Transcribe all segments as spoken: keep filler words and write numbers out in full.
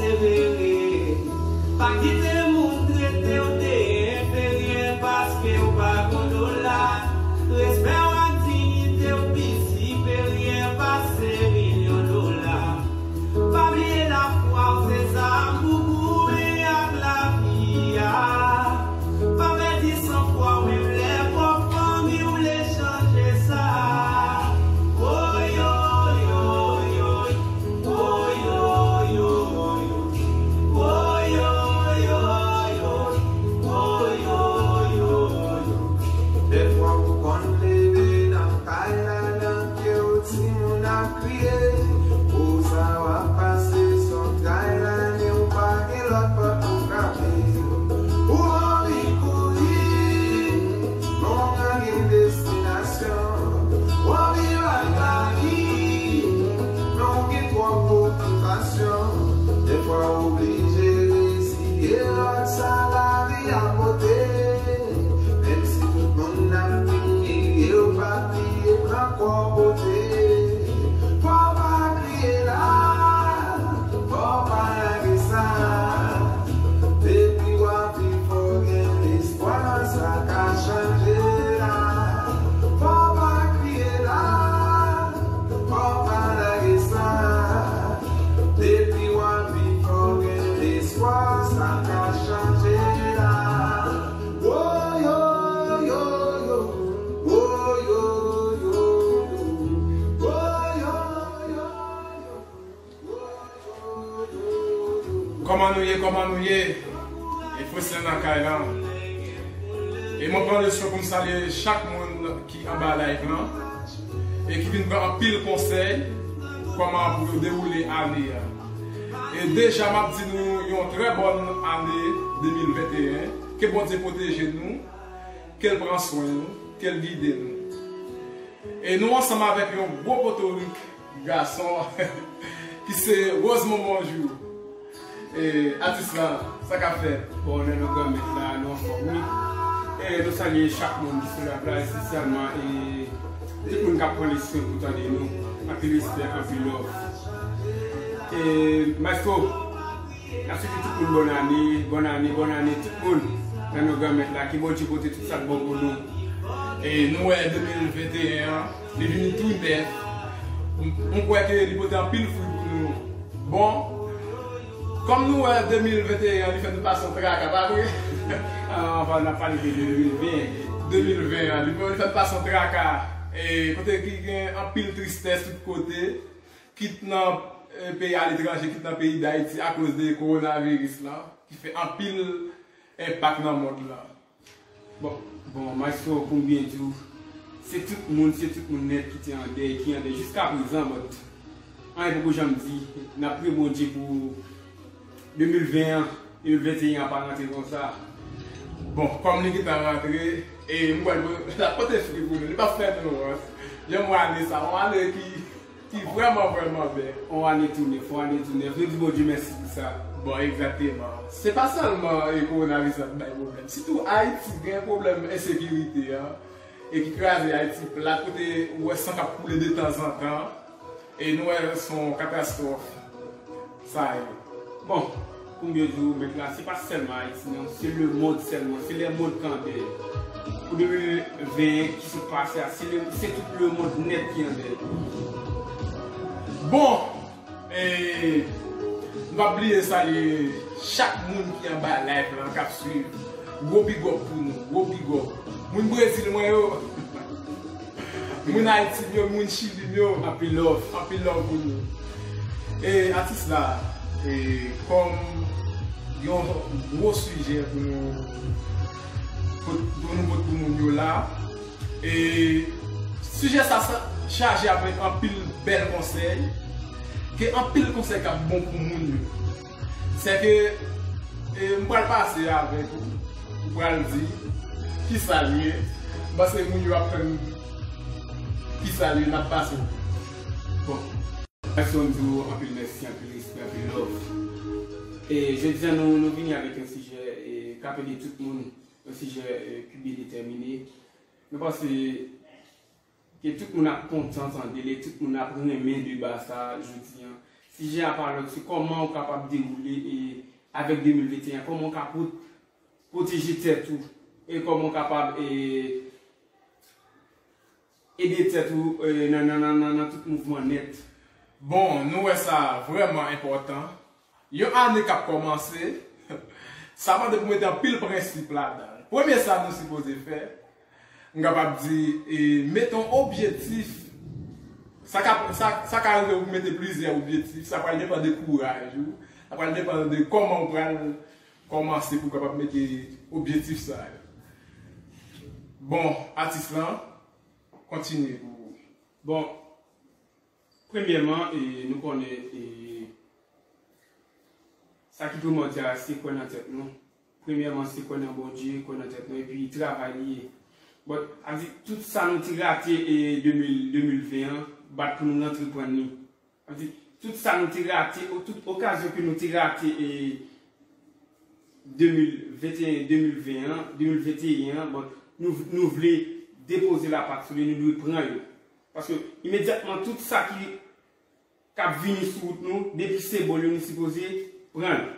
Severe, pa kite moun trete w de enferyè paske w pa gon dola. Respè w ak diyite w pi siperyè pase milyon dola. Pa bliye lafwa w se zam pou goumen ak lavi a. Pa pèdi sanfwa w menm lè pwòp fanmi w vle chanje sa. Woyoyoyoy, woyoyoyoy, woyoyoyoy, woyoyoyoy. Dèfwa ou konn leve nan kay la nan pye w timoun ap kriye. Pou sa w ap pase sou kay la men w pa gen lòt pòt pou frape. Ou anvi kouri, men w pa gen destinasyon. W anvi bay lavi, men w gen twòp okipasyon. Dèfwa w oblije reziye lòt sa lavi a pote. Menm si tout moun ap imilye w, pa bliye pran kò w pote. Fò w pa kriye la, fò w pa lage sa. Depi w ap viv, fò w gen lespwa, sa ka chanje la. Fò w pa kriye la, fò w pa lage sa. Depi w ap viv, fò w gen lespwa, sa ka chanje la. Woyoyoyo, woyoyoyo, woyoyoyo. Kòman nou ye, kòman nou ye? E Foslen nan kay la. E mwen pran lesyon pou m salye chak moun ki anba live lan e ki vin pran anpil konsèy kòman pou yo dewoule ane a. E deja m ap di nou yon trè bòn ane de mil venteyen. Ke Bondye pwoteje nou, ke l pran swen nou, ke l gide nou. E nou ansanm avèk yon gwo potorik gason ki se Rosemond Bonjou. E, atis la, sa k ap fèt? Bon, nan non Granmèt la, nou anfòm, wi. E nou salye chak moun ki sou live la, espesyalman, e tout moun k ap pran leson pou tande nou. Anpil respè, anpil love. E, Maestro, n ap swete tout moun bòn ane, bòn ane, bòn ane, tout moun. Nan non Granmèt la, ke Bondye pote tout sa k bon pou nou. E nou wè de mil venteyen an, li vini tou nèf. M, m kwè ke li pote anpil fwi pou nou. Bon, kòm nou wè de mil venteyen an, li fè nou pase yon traka, pa vre? Ah, anvan n ap pale de de mil ven. De mil ven an, li, li fè nou pase yon traka. E kote ki gen anpil tristès tout kote, kit nan, eh, peyi aletranje, kit nan peyi Dayiti akoz de kowonaviris lan, ki fè anpil enpak nan mond lan. Bon, bon, Maestro, pou m byen di w, se tout moun, se tout moun nèt ki te an dèy, ki an dèy jiska prezan, but anyen poko janm di, n ap priye Bondye pou de mil ven an, de mil venteyen an pa rantre konsa. Bon, kòm li gentan rantre, e m kwè l ap pote fri pou nou, li p ap fè nou wont. Jan m wè ane sa, yon ane ki ki vrèman, vrèman bèl. On ane tou nèf, on ane tou nèf. Nou di Bondye mèsi pou sa. Bon, egzakteman. Se pa sèlman, e, kowonaviris la k bay pwoblèm. Sitou Ayiti gen pwoblèm ensekirite a, e ki kraze Ayiti plat, kote ou wè san k ap koule detanzantan, e nou wè se yon katastwòf. Sa yo. Bon, pou m byen di w, mentnan, se pa sèlman Ayiti, non. Se lemond sèlman. Se lemond k an dèy. Pou de mil ven ki sot pase a, se le, se tout lemond nèt ki an dèy. Bon, e, m p ap bliye salye chak moun ki anba live lan, k ap swiv. Gwo big up pou nou, gwo big up. Moun Brezil mwen yo. Moun Ayiti m yo, moun Chili m yo. Anpil love. Anpil love pou nou. E atis la, e kòm yon gwo sijè pou nou pot, pou nou pot pou moun yo la, e sijè sa, sa chaje avèk anpil bèl konsèy, ke anpil konsèy k ap bon pou moun yo. Sèke, e, m pral pase avèk ou, ou pral di kisa l ye, m panse moun yo ap tann kisa l ye, n ap pase. Bon. Mèsi, m di w anpil mèsi, anpil respè, anpil love. E jodi a, nou, nou vini avèk yon sijè, e, k ap ede tout moun, yon sijè, e, ki byen detèmine. Nou panse ke tout moun ap kontan tande l, e tout moun ap renmen deba sa a jodi a. Sijè a pa lòt, se kòman ou kapab dewoule e, avèk de mil venteyen, kòman ou ka pwot- pwoteje tèt ou e kòman ou kapab e, ede tèt ou e, nan, nan, nan, nan, nan tout mouvman nèt. Bon, nou wè sa vrèman enpòtan. Yon ane k ap kòmanse, sa mande pou mete anpil prensip ladan l. Premye sa nou sipoze fè, m kapab di, e, mete yon objektif. Sa ka, sa, sa ka rive pou mete plizyè objektif. Sa pral depann de kouraj ou. Sa pral depann de kòman ou pral kòmanse pou w kapab mete objektif sa yo. Bon, atis lan, kontinye pou ou. Bon, premyèman, e, nou konnen e, sa ki primòdyal se kwè nan tèt nou. Premyèman, se kwè nan Bondye, kwè nan tèt nou, epi travay li ye. But, ap di, tout sa nou te rate e, de mil, de mil ven an, bat pou nou rantre pran li. Ap di, tout sa nou te rate, o- tout okazyon ke nou te rate e, de mil venteyen, de mil ven an, de mil venteyen an, bon, nou, nou vle depoze lapat sou li, nou dwe pran yo. Paske imedyatman tout sa ki k ap vini sou wout nou, depi se bon yo, nou sipoze pran l.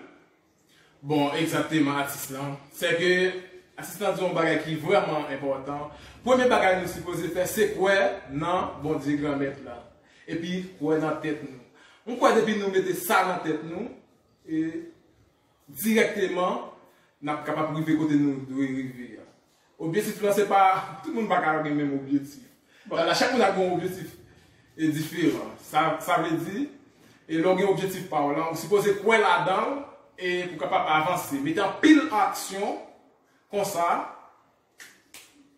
Bon, egzakteman, atis lan. Sèke atis lan di yon bagay ki vrèman enpòtan. Premye bagay nou sipoze fè, se kwè nan Bondye Granmèt la. Epi kwè nan tèt nou. M kwè depi nou mete sa nan tèt nou, e, dirèkteman, n ap kapab rive kote nou dwe rive a. Objektif lan se pa, tout moun pa ka gen menm objektif. Bon. La, chak moun ap gen yon objektif e diferan. Sa, sa vle di, e lè w gen objektif pa w lan, ou sipoze kwè ladan l e pou w kapab avanse. Mete anpil aksyon, konsa,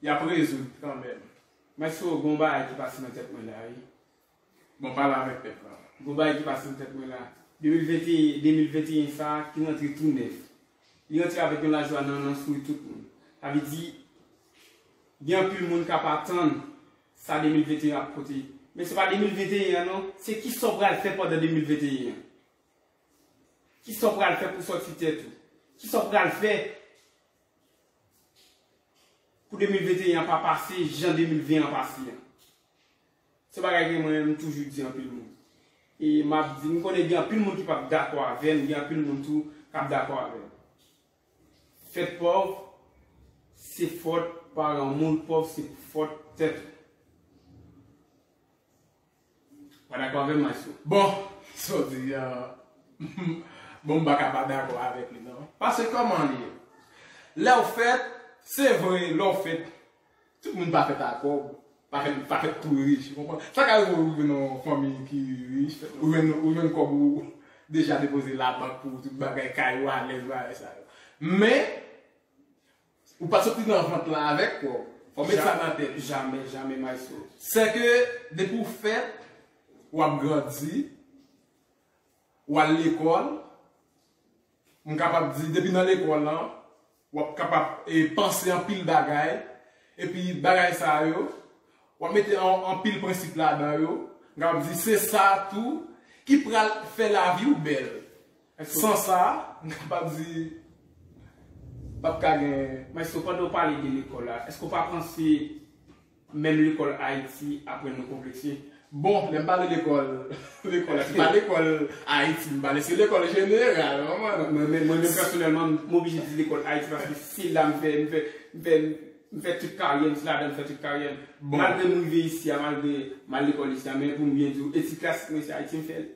y ap rezoud kanmenm. Maestro, gon bagay ki pase nan tèt mwen la, wi. Bon, pale avèk pèp la. Gon bagay ki pase nan tèt mwen la. De mil venteyen, de mil venteyen sa a ki rantre tou nèf. Li rantre avèk yon lajwa nan, nan souri tout moun. Sa vle di, gen anpil moun k ap atann sa de mil venteyen ap pote. Men se pa de mil venteyen an non, se kisa w pral fè pandan de mil venteyen an. Kisa w pral fè pou sòti tèt ou? Kisa w pral fè pou de mil venteyen an pa pase jan de mil ven an pase an? Se bagay ke mwen menm m toujou di anpil moun. E m ap di, m konnen gen anpil moun ki p ap dakò avè m, gen anpil moun tou k ap dakò avè m. Fèt pòv, se fòt paran w, mouri pòv, se fòt tèt ou. Pa dakò avè m, Maestro? Bon, sa w di a, bon, m pa ka pa dakò avèk li non. Paske kòman li ye? Lè w fèt, se vre, lè w fèt, tout moun pa fèt a kòb, pa fèt, pa fèt tou rich, ou konprann? Sa ka rive w rive nan yon fanmi ki rich, ou jwenn, ou jwenn kòb ou deja depoze labank pou tout bagay, kay ou alèz, bagay sa yo. Men, ou pa soti nan vant lan avèk kòb. Fò w met sa nan tèt. Jamè, jamè, Maestro. Sèke depi w fèt, w ap grandi, w al lekòl, m kapab di, depi nan lekòl lan, w ap kapab e, panse anpil bagay, epi bagay sa yo, w ap mete an, anpil prensip ladan yo, m kapab di, se sa tou ki pral fè lavi w bèl. San sa, m kapab di, p ap ka gen. Maestro, pandan w pale de lekòl la, èske w pa panse menm lekòl Ayiti aprann nou konplekse? Bon, lè m pale lekòl, lekòl la, se pa lekòl Ayiti m pale, se lekòl jeneral, w konprann? Mwen, mwen, mwen menm pèsonèlman, m oblije di lekòl Ayiti paske se la m fè, m fè, m fè, m fè tout karyè m, se ladan m fè tout karyè m. Malgre m rive isi a, malgre m al lekòl isi a, men pou m byen di w, etid klasik mwen se Ayiti m fè l.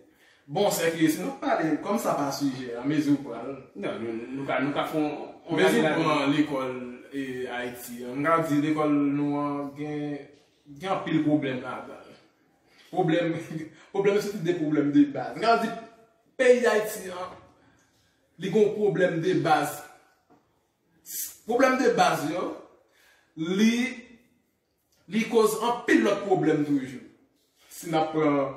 Bon, sèke si nou pale, kòm sa pa sijè a, mezi ou pran l? Non, nou, nou ka, nou ka fè yon, yon lage ladan. Mezi ou pran lekòl e, Ayiti an? M ka di lekòl nou an gen, gen anpil pwoblèm ladan l. Pwoblèm, pwoblèm yo se tout de pwoblèm de baz. M ka di peyi Dayiti an, li gen yon pwoblèm de baz. Pwoblèm de baz yo, li, li koz anpil lòt pwoblèm toujou. Si n ap pran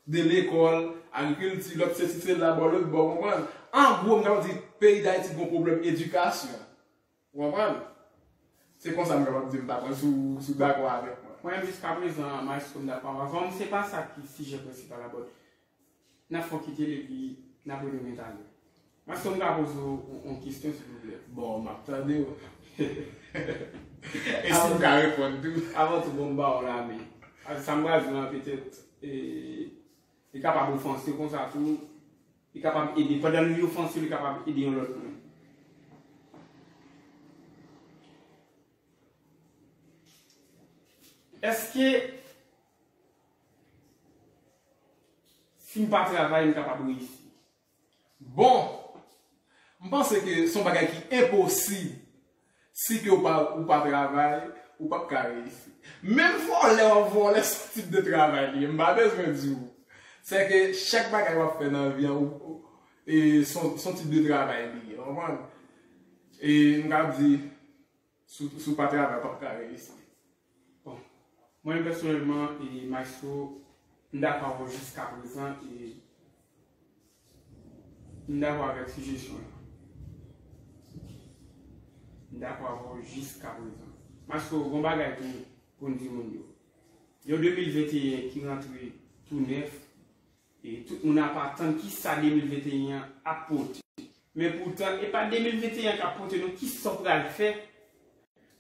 de lekòl, agrikilti, lòt sesi, sela, bò lòt bò, w konprann? An gwo, m kapab di peyi Dayiti gen yon pwoblèm edikasyon. W konprann? Se konsa m kapab di m pa konn si w, si w dakò avèk mwen. Mwen menm jiskaprezan, Maestro, m dakò avè w. Se pa sa ki sijè prensipal la, but n ap fè w kite l epi n ap retounen talè. Maestro, m ka poze w yon, yon kesyon, silvouplè? Bon, m ap tande w. E si m ka reponn tou? Avan tou, bon, m ba w la men. Paske sa m pral di w lan, petèt, e, Li kapab ofanse w konsa tou. Li kapab ede. Pandan li ofanse w, li kapab ede yon lòt moun. Èske si m pa travay, m kapab reyisi? Bon, m panse ke se yon bagay ki enposib. Si ke ou pa, ou pa travay, ou p ap ka reyisi. Menm vòlè w ap vòlè, se yon tip de travay li ye. M pa bezwen di w. Se ke chak bagay w ap fè nan vi an, ou, ou, e, se yon, se yon tip de travay li ye. Ou konprann? E m ka di, si w, si w pa travay, ou p ap ka reyisi. Bon, mwen menm pèsonèlman, e, Maestro, m dakò avè w jiskaprezan, e m dakò avèk sijesyon an. M dakò avè w jiskaprezan. Maestro, gon bagay tou pou n di moun yo. Yon de mil venteyen ki rantre tou nèf, e tout moun ap atann kisa de mil venteyen an ap pote. Men poutan, e pa de mil venteyen an k ap pote non, kisa w pral fè?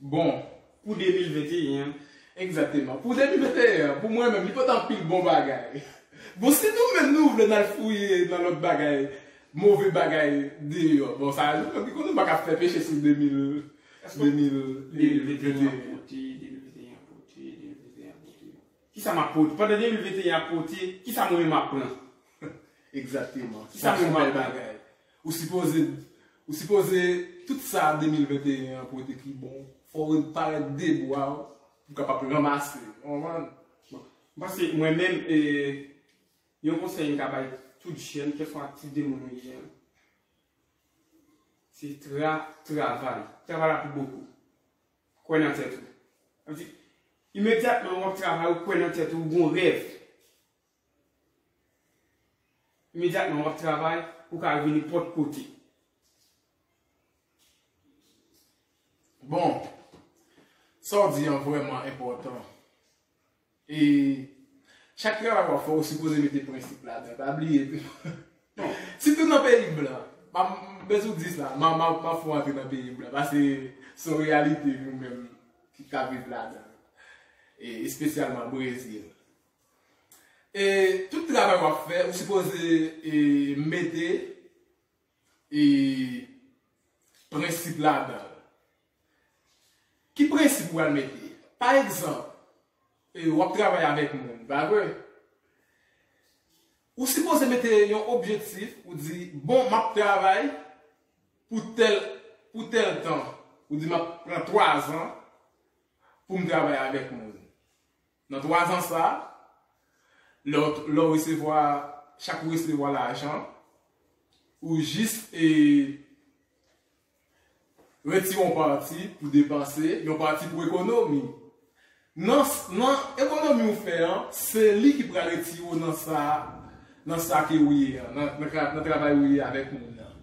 Bon, pou de mil venteyen an. Egzakteman. Pou de mil venteyen an, pou mwen menm, li pote anpil bon bagay. Bon, si nou menm nou vle n al fouye nan lòt bagay, move bagay deyò, bon, sa, nou menm, nou pa ka fè peche sou de mil, de mil venteyen an. Kisa m ap pote? Pandan de mil venteyen ap pote, kisa mwen menm ap pran? Egzakteman. Kisa mwen menm ap pran? Ou sipoze, ou sipoze, tout sa de mil venteyen an pote ki bon, fò w parèt de bwa w, pou w kapab ranmase. Ou konprann? Bon, m panse mwen menm, e, yon konsèy m ka bay tout jèn, kèlswa tip de moun ou ye, se tra, travay. Travay la pou bokou. Kwè nan tèt ou. Sa vle di, imedyatman w ap travay, ou kwè nan tèt ou, ou gon rèv. Imedyatman w ap travay, ou ka rive nenpòt kote. Bon, sa w di an vrèman enpòtan. E chak travay w ap fè, ou sipoze mete prensip ladan. Pa bliye tou. Sitou nan peyi blan. M ap, m bezwen di sa, m ap, m ap, m ap fè w antre nan peyi blan. Paske se yon reyalite nou menm ki ka viv ladan. E espesyalman Brezil. E tout travay w ap fè, ou sipoze, e, mete, e, prensip ladan l. Ki prensip ou pral mete? Pa egzanp, e, w ap travay avèk moun, pa vre? Ou sipoze mete yon objektif, ou di, bon, m ap travay pou tèl, pou tèl tan. Ou di, m ap pran twa zan pou m travay avèk moun. Nan twa zan sa, lè w, lè w resevwa, chak ou resevwa lajan, ou jis, e, retire yon pati pou depanse, yon pati pou ekonomi. Nan, nan ekonomi ou fè an, se li ki pral retire w nan sa, nan sa ke ou ye an, nan, nan, tra- nan travay ou ye avèk moun nan.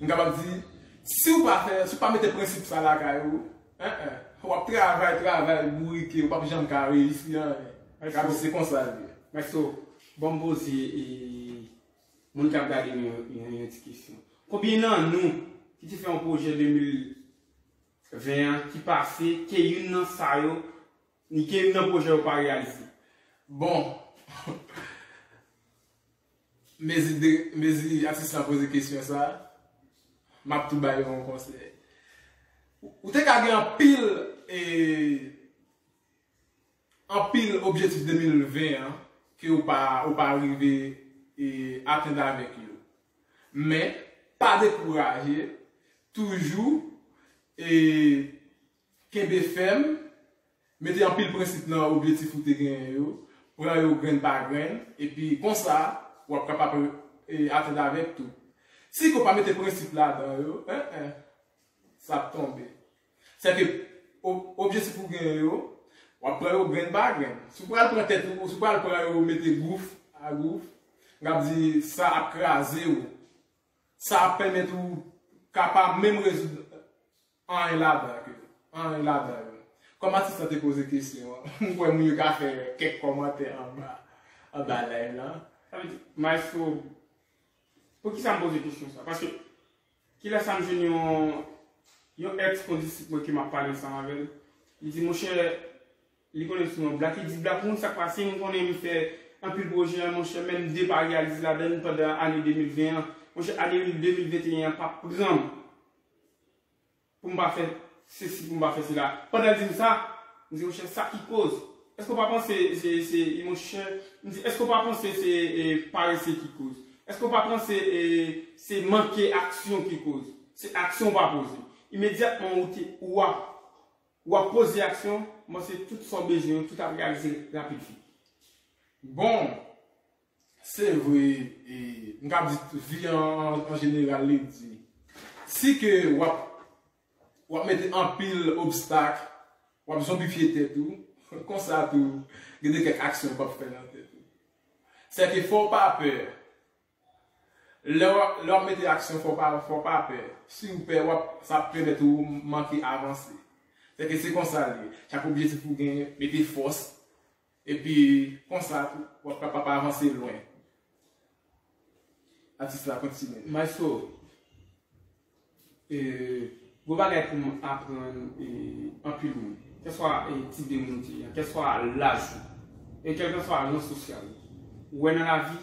M kapab di, si w pa fè, si w pa mete prensip sa lakay ou, en, en, w ap travay, travay, bourike, ou p ap janm ka reyisi anyen. Gade, se konsa l ye. Maestro, ban m poze, e, moun k ap gade nou yon, yon, yon ti kesyon. Konbyen nan nou ki te fè yon pwojè de mil ven an ki pase, ke youn nan sa yo, ni ke youn nan pwojè yo pa reyalize? Bon, mezi de, mezi atis la poze kesyon sa, m ap tou ba yo yon konsèy. Ou te ka gen anpil, e, anpil objektif de mil ven an ke ou pa, ou pa rive, e, atenn avèk yo. Men, pa dekouraje, toujou, e, kenbe fèm, mete anpil prensip nan objektif ou te genyen yo, pran yo grenn pa grenn, epi konsa, w ap kapab, e, atenn avèk tou. Si ke w pa mete prensip ladan yo, en, en, sa ap tonbe. Sèke o- objektif ou genyen yo, w ap pran yo grenn pa grenn. Si w pral pran tèt ou, si w pral pran yo mete gouf a gouf, m ap di sa ap kraze w. Sa ap pèmèt ou ka pa menm rezoud anyen ladan ke anyen ladan yo. Kòm atis lan te poze kesyon an, m kwè moun yo ka fè kèk kòmantè anba anba live lan. Sa vle di, Maestro, poukisa m poze kesyon sa? Paske kilè sa m jwenn yon, yon ex kondisip mwen ke m ap pale ansanm avè l. Li di, monchè, li konnen m se yon blak. Li di, blak, moun sa k pase, m konnen m fè, anpil pwojè, monchè, menm de pa reyalize ladan l pandan ane de mil ven an. Monchè, ane de mil venteyen an pa pran m pou m pa fè sesi, pou m pa fè sela. Pandan l di m sa, m di, monchè, sa ki koz? Èske w pa panse se, se, monchè, m di, èske w pa panse se e, parese ki koz? Èske w pa panse e, se manke aksyon ki koz? Se aksyon w pa poze. Imedyatman ou te, ou ap, ou ap poze aksyon, m panse tout sa w bezwen, tout ap reyalize rapid vit. Bon, se vre, e, m ka di vi an, an, an jeneral, li di, si ke w ap, w ap mete anpil obstak, w ap zonbifye tèt ou, konsa tou, gen de kèk aksyon w p ap fè nan tèt ou. Sèke fò w pa pè. Lè w, lè w ap mete aksyon, fò w pa, fò w pa pè. Si w pè, w ap, sa ap pèmèt ou manke avanse. Sèke se konsa l ye. Chak objektif ou genyen, mete fòs. Epi, konsa tou, w ap kapab avanse lwen. Atis la, kontinye. Maestro, e, gwo bagay pou m aprann e, anpil moun. Kèlkeswa e, tip de moun ou te ye, kèlkeswa laj ou, e kèlkeswa ran sosyal ou. Ou wè nan lavi,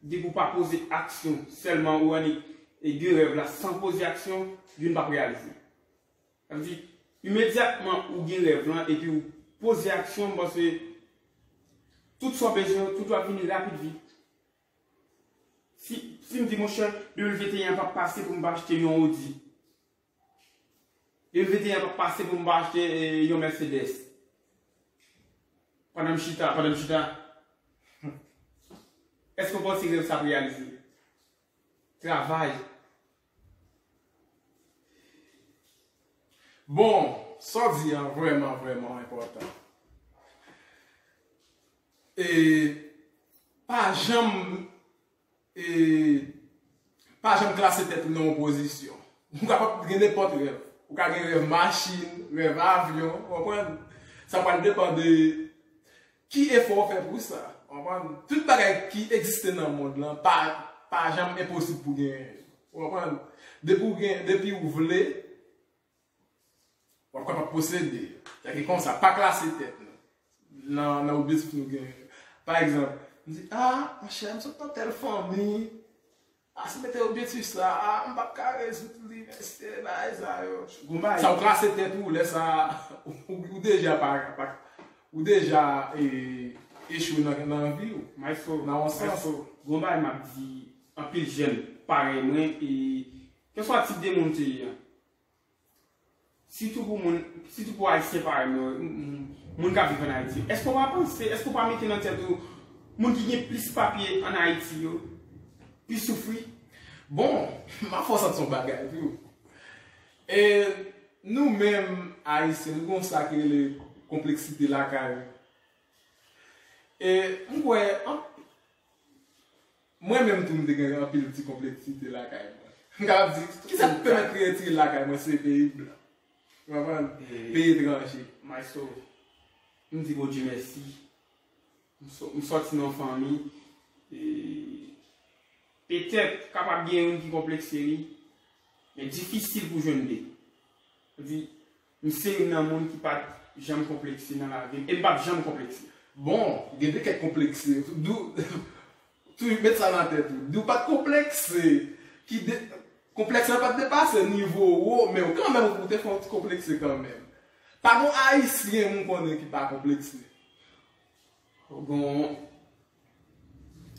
depi w pa poze aksyon, sèlman ou annik e, gen rèv la san poze aksyon, youn p ap reyalize. Sa vle di, imedyatman ou gen rèv lan epi ou poze aksyon, m panse tout sa w bezwen, tout w ap vini rapid vit. Si, si m di, monchè, de mil venteyen an p ap pase pou m pa achte yon Audi. De mil venteyen an p ap pase pou m pa achte e, yon Mercedes. Pandan m chita, pandan m chita. Èske w panse rèv sa ap reyalize? Travay. Bon, sa w di an vrèman, vrèman enpòtan. E pa janm, e pa janm klase tèt ou nan yon pozisyon. Ou kapab gen nenpòt rèv. Ou ka gen rèv machin, rèv avyon, ou konprann? Sa pral depann de ki efò w fè pou sa? Ou konprann? Tout bagay ki egziste nan mond lan pa, pa janm enposib pou genyen. Ou konprann? Depi w gen, depi w vle, w ap kapab posede. Sa ki konsa, pa klase tèt nou nan, nan objektif nou genyen. Pa egzanp, m di, a, monchè, m sot nan tèl fanmi, a, si m mete objektif sa, a, m p ap ka rezoud li, mesye, bagay sa yo. Gon bagay. Sa w klase tèt ou, lè sa, ou, ou deja pa, pa, ou deja e, echwe nan, nan vi w. Maestro, nan yon sans. Maestro, gon bagay m ap di, anpil jèn parèy mwen, e kèlkeswa tip de moun te ye a. Sitou pou moun, sitou pou Ayisyen parèy mwen, m- m- moun k ap viv ann Ayiti. Èske w pa panse, èske w pa mete nan tèt ou, moun ki gen plis papye ann Ayiti yo, pi soufri? Bon, m ap fè w santi yon bagay tou. E nou menm, Ayisyen, nou gen yon sa ki rele konpleksite lakay. E m kwè, an- mwen menm tou, m te gen anpil ti konpleksite lakay mwen. M kapab di, ki sa k pèmèt m retire lakay mwen, se peyi blan. Ou konprann? Peyi etranje. Maestro, m di Bondye mèsi. M sò- m sòti nan yon fanmi. E, petèt, kapab gen youn ki konplekse, wi. Men difisil pou jwenn de. Sa di, m se youn nan moun ki pa t janm konplekse nan lavi m. E m p ap janm konplekse. Bon, gen de kèk konplekse. Dou, toujou met sa nan tèt ou. Dou pa t konplekse. Ki de, konplèks la pa t depase nivo w, men w kanmenm ou te fè yon ti konplekse kanmenm. Pa gon Ayisyen m konnen ki pa konplekse. Gon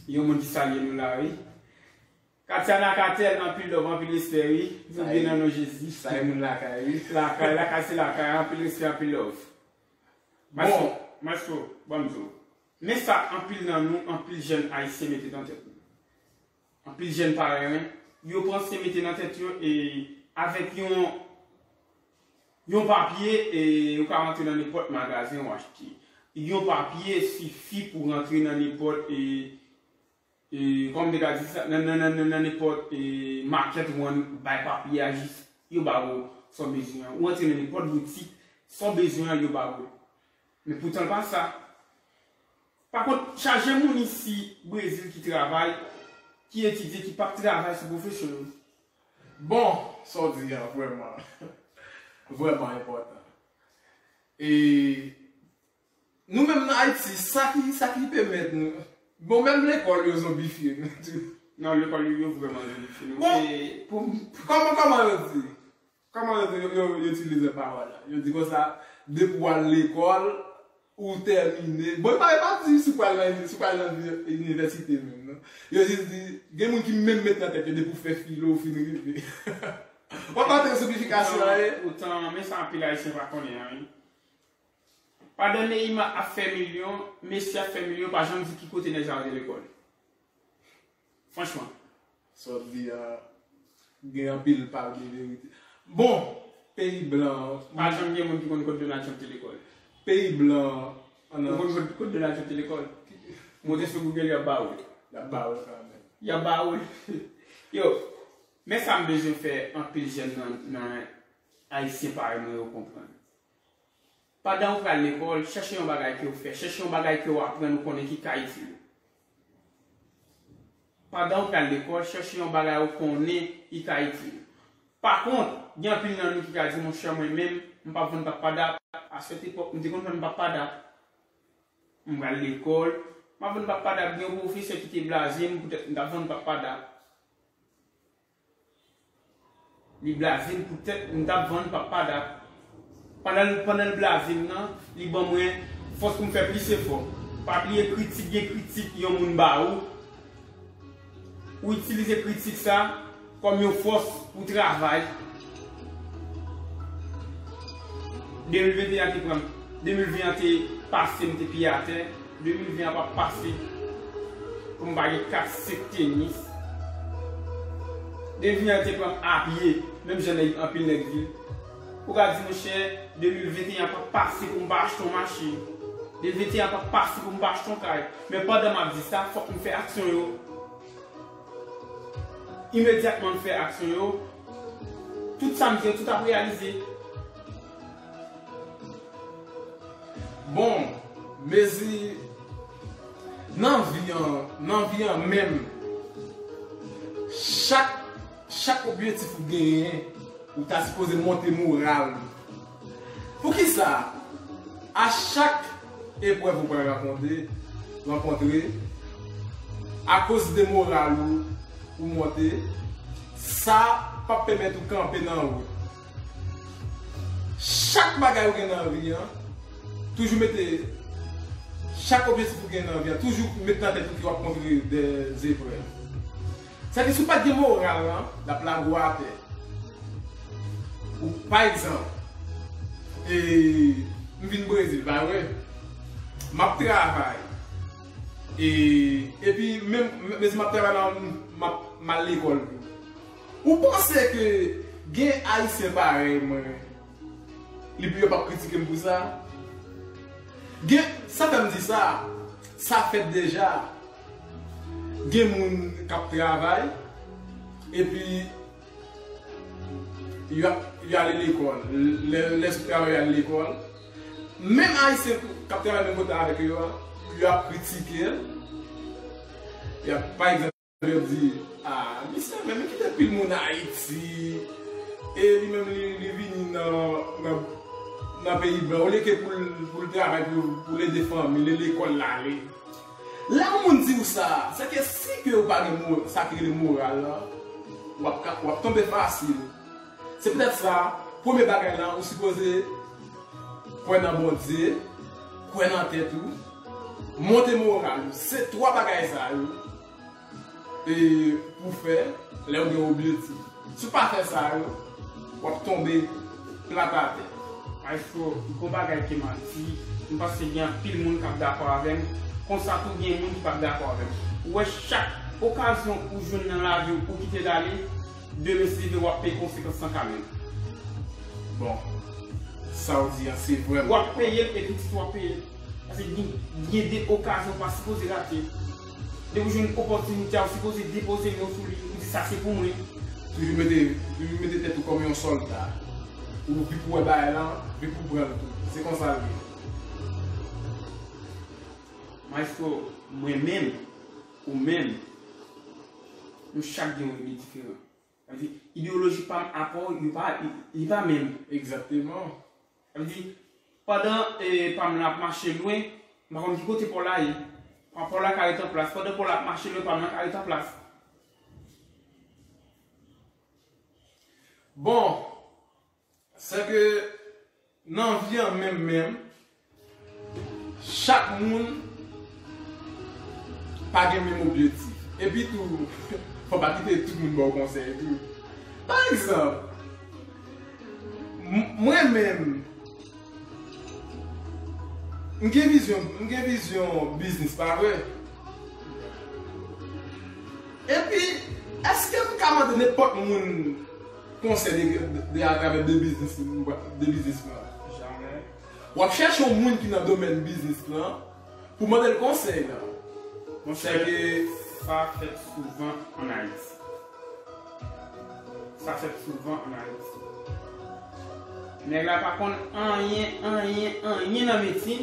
yon moun ki salye nou la, wi. Katiana Katèl, anpil love, anpil respè, wi. Nou byen nan non Jezi. Sa e moun lakay, wi. Lakay, lakay se lakay, anpil respè, anpil love. Bon. Maestro, maestro, ban m di w. Men sa anpil nan nou, anpil jèn ayisyen mete nan tèt nou. Anpil jèn parèy mwen, yo panse mete nan tèt yo e avèk yon, yon papye e ou ka rantre nan nenpòt magazen ou achte. Yon papye sifi pou rantre nan nenpòt e, e kòman m te ka di sa, nan, nan, nan, nan, nan nenpòt e makèt ou ann bay papye a jis yo ba ou sa w bezwen an. Ou antre nan nenpòt boutik, sa w bezwen an yo ba ou. Men poutan l pa sa. Pa kont, chaje moun isi Brezil ki travay, ki etidye, ki p ap travay sou pwofesyon yo. Bon, sa w di a vrèman, vrèman enpòtan. E Nou menm nan Ayiti, sa ki, sa ki pèmèt nou. Bon, menm lekòl yo zonbifye nou tou. Non, lekòl yo, yo vrèman zonbifye nou. Bon, se pou kòman, kòman yo di? Kòman yo di, yo, yo, yo itilize pawòl la? Yo di konsa, depi w al lekòl, ou tèmine. Bon, yo pa, yo pa di si w pral nan, si w pral nan inivèsite menm, non. Yo jis di, gen moun ki menm met nan tèt yo, depi w fè filo, ou fin rive. W ap antre sou siyifikasyon an, e? Poutan, men sa anpil Ayisyen pa konnen an, wi. Pandan Neymar ap fè milyon, Messi ap fè milyon, pa janm di ki kote nèg sa yo te lekòl. Franchman. Sa w di a, gen anpil pa de verite. Bon, peyi blan. Pa janm gen moun ki konn kot Donald Trump te lekòl. Peyi blan. Ou konn kot, kot Donald Trump te lekòl? Monte sou Google, y ap ba ou. Y ap ba ou kanmenm. Y ap ba ou. Yo, men sa m bezwen fè anpil jèn nan, nan Ayisyen parèy mwen yo konprann. Pandan ou pral lekòl, chèche yon bagay ke w fè, chèche yon bagay ke w aprann ou konnen ki ka itil ou. Pandan ou pral lekòl, chèche yon bagay ou konnen ki ka itil ou. Pa kont, gen anpil nan nou ki ka di, monchè, mwen menm, m p ap vann pap padap. A sèt epòk, m te konn vann pap padap. M pral lekòl, m ap vann pap padap. Gen yon pwofesè ki te blaze m poutèt m t ap vann pap padap. Li blaze m poutèt m t ap vann pap padap. Pandan l, pandan l blaze m nan, li ban mwen fòs pou m fè plis efò. Pa bliye kritik, gen kritik yon moun ba ou. Ou itilize kritik sa kòm yon fòs pou travay. De mil venteyen an te pran m, de mil ven an te pase m, te pye atè. De mil ven an p ap pase pou m pa gen kat senk tenis. De mil ven an te pran m a pye, menm jan nèg, anpil nèg viv. Ou ka di, monchè, de mil venteyen an p ap pase pou m pa achte yon machin. De mil venteyen an p ap pase pou m pa achte yon kay. Men pandan m ap di sa, fòk m fè aksyon yo. Imedyatman m fè aksyon yo, tout sa m di yo, tout ap reyalize. Bon, mezi nan vi an, nan vi an menm, chak, chak objektif ou genyen, ou ta sipoze monte moral ou. Poukisa? A chak eprèv ou pral rankontre, rankontre, akoz de moral ou, ou monte, sa p ap pèmèt ou kanpe nan wout. Chak bagay ou gen nan vi an, toujou mete, chak objektif ou gen nan vi an, toujou met nan tèt ou ke w ap kontre de eprèv. Sèke si w pa t gen moral lan, l ap lage w atè. Ou, pa egzanp, e, m vin Brezil, pa vre? M ap travay. E, epi, menm, menm si m ap travay la, m ap, m al lekòl tou. Ou panse ke gen Ayisyen parèy mwen, li, yo p ap kritike m pou sa? Gen, sa fè m di sa, sa fèt deja. Gen moun k ap travay, epi y ap, y ale lekòl. Lè, lè sou travay, y ale lekòl. Menm Ayisyen k ap travay menm kote avèk yo a, y ap kritike l. Y ap, pa egzanp, yo di, a, misye menm, li kite pil moun Ayiti, e li menm, li, li vini nan, nan, nan peyi blan, olye ke pou l, pou l travay, pou, pou l ede fanmi l, e lekòl l ale. Lè yon moun di w sa, se ke si ke ou pa gen mo-, sa ki rele moral lan, w ap ka, w ap tonbe fasil. Se poutèt sa, premye bagay lan, ou sipoze kwè nan Bondye, kwè nan tèt ou, monte moral ou. Se twa bagay sa yo e, pou fè lè w gen objektif. Si w pa fè sa yo, w ap tonbe plat atè. Maestro, gon bagay ke m ap di, m panse gen anpil moun k ap dakò avè m, konsa tou gen moun ki p ap dakò avè m. Ou wè, chak okazyon ou jwenn nan lavi w, ou kite l ale, demen si Dye vle w ap peye konsekans lan kanmenm. Bon, sa w di a, se vrèman. W ap peye l, e pitit ou ap peye l. Paske gen, gen de okazyon ou pa sipoze rate. Depi w jwenn opòtinite a, ou sipoze depoze men w sou li, ou di, sa se pou mwen. Toujou mete, toujou mete tèt ou kòm yon sòlda. Ou vin pou wè bagay lan, vin pou pran l tou. Se konsa l ye. Maestro, mwen menm, ou menm, nou chak gen yon ide diferan. Sa vle di, ideyoloji pa m apa w, yo pa, li, li pa menm. Egzakteman. Sa vle di, pandan, e, pa m lan ap mache lwen, M pa konn ki kote pa w la ye. Pa w la ka ret an plas. Pandan pa w la ap mache, lè pa m nan ka ret an plas. Bon, sè ke nan vi an menm menm, chak moun pa gen menm objektif. Epi tou, fò pa kite tout moun ba w konsèy tou. Pa egzanp, m- mwen menm, m gen vizyon, m gen vizyon biznis, pa vre? Epi, èske m ka mande nenpòt moun konsèy de, de, de atravè de biznis, de biznis mwen? Jamè. W ap chèche yon moun ki nan domèn biznis lan pou mande l konsèy lan. Monchè, sa fèt souvan ann Ayiti. Sa fèt souvan ann Ayiti. Nèg la pa konn anyen, anyen, anyen nan metye.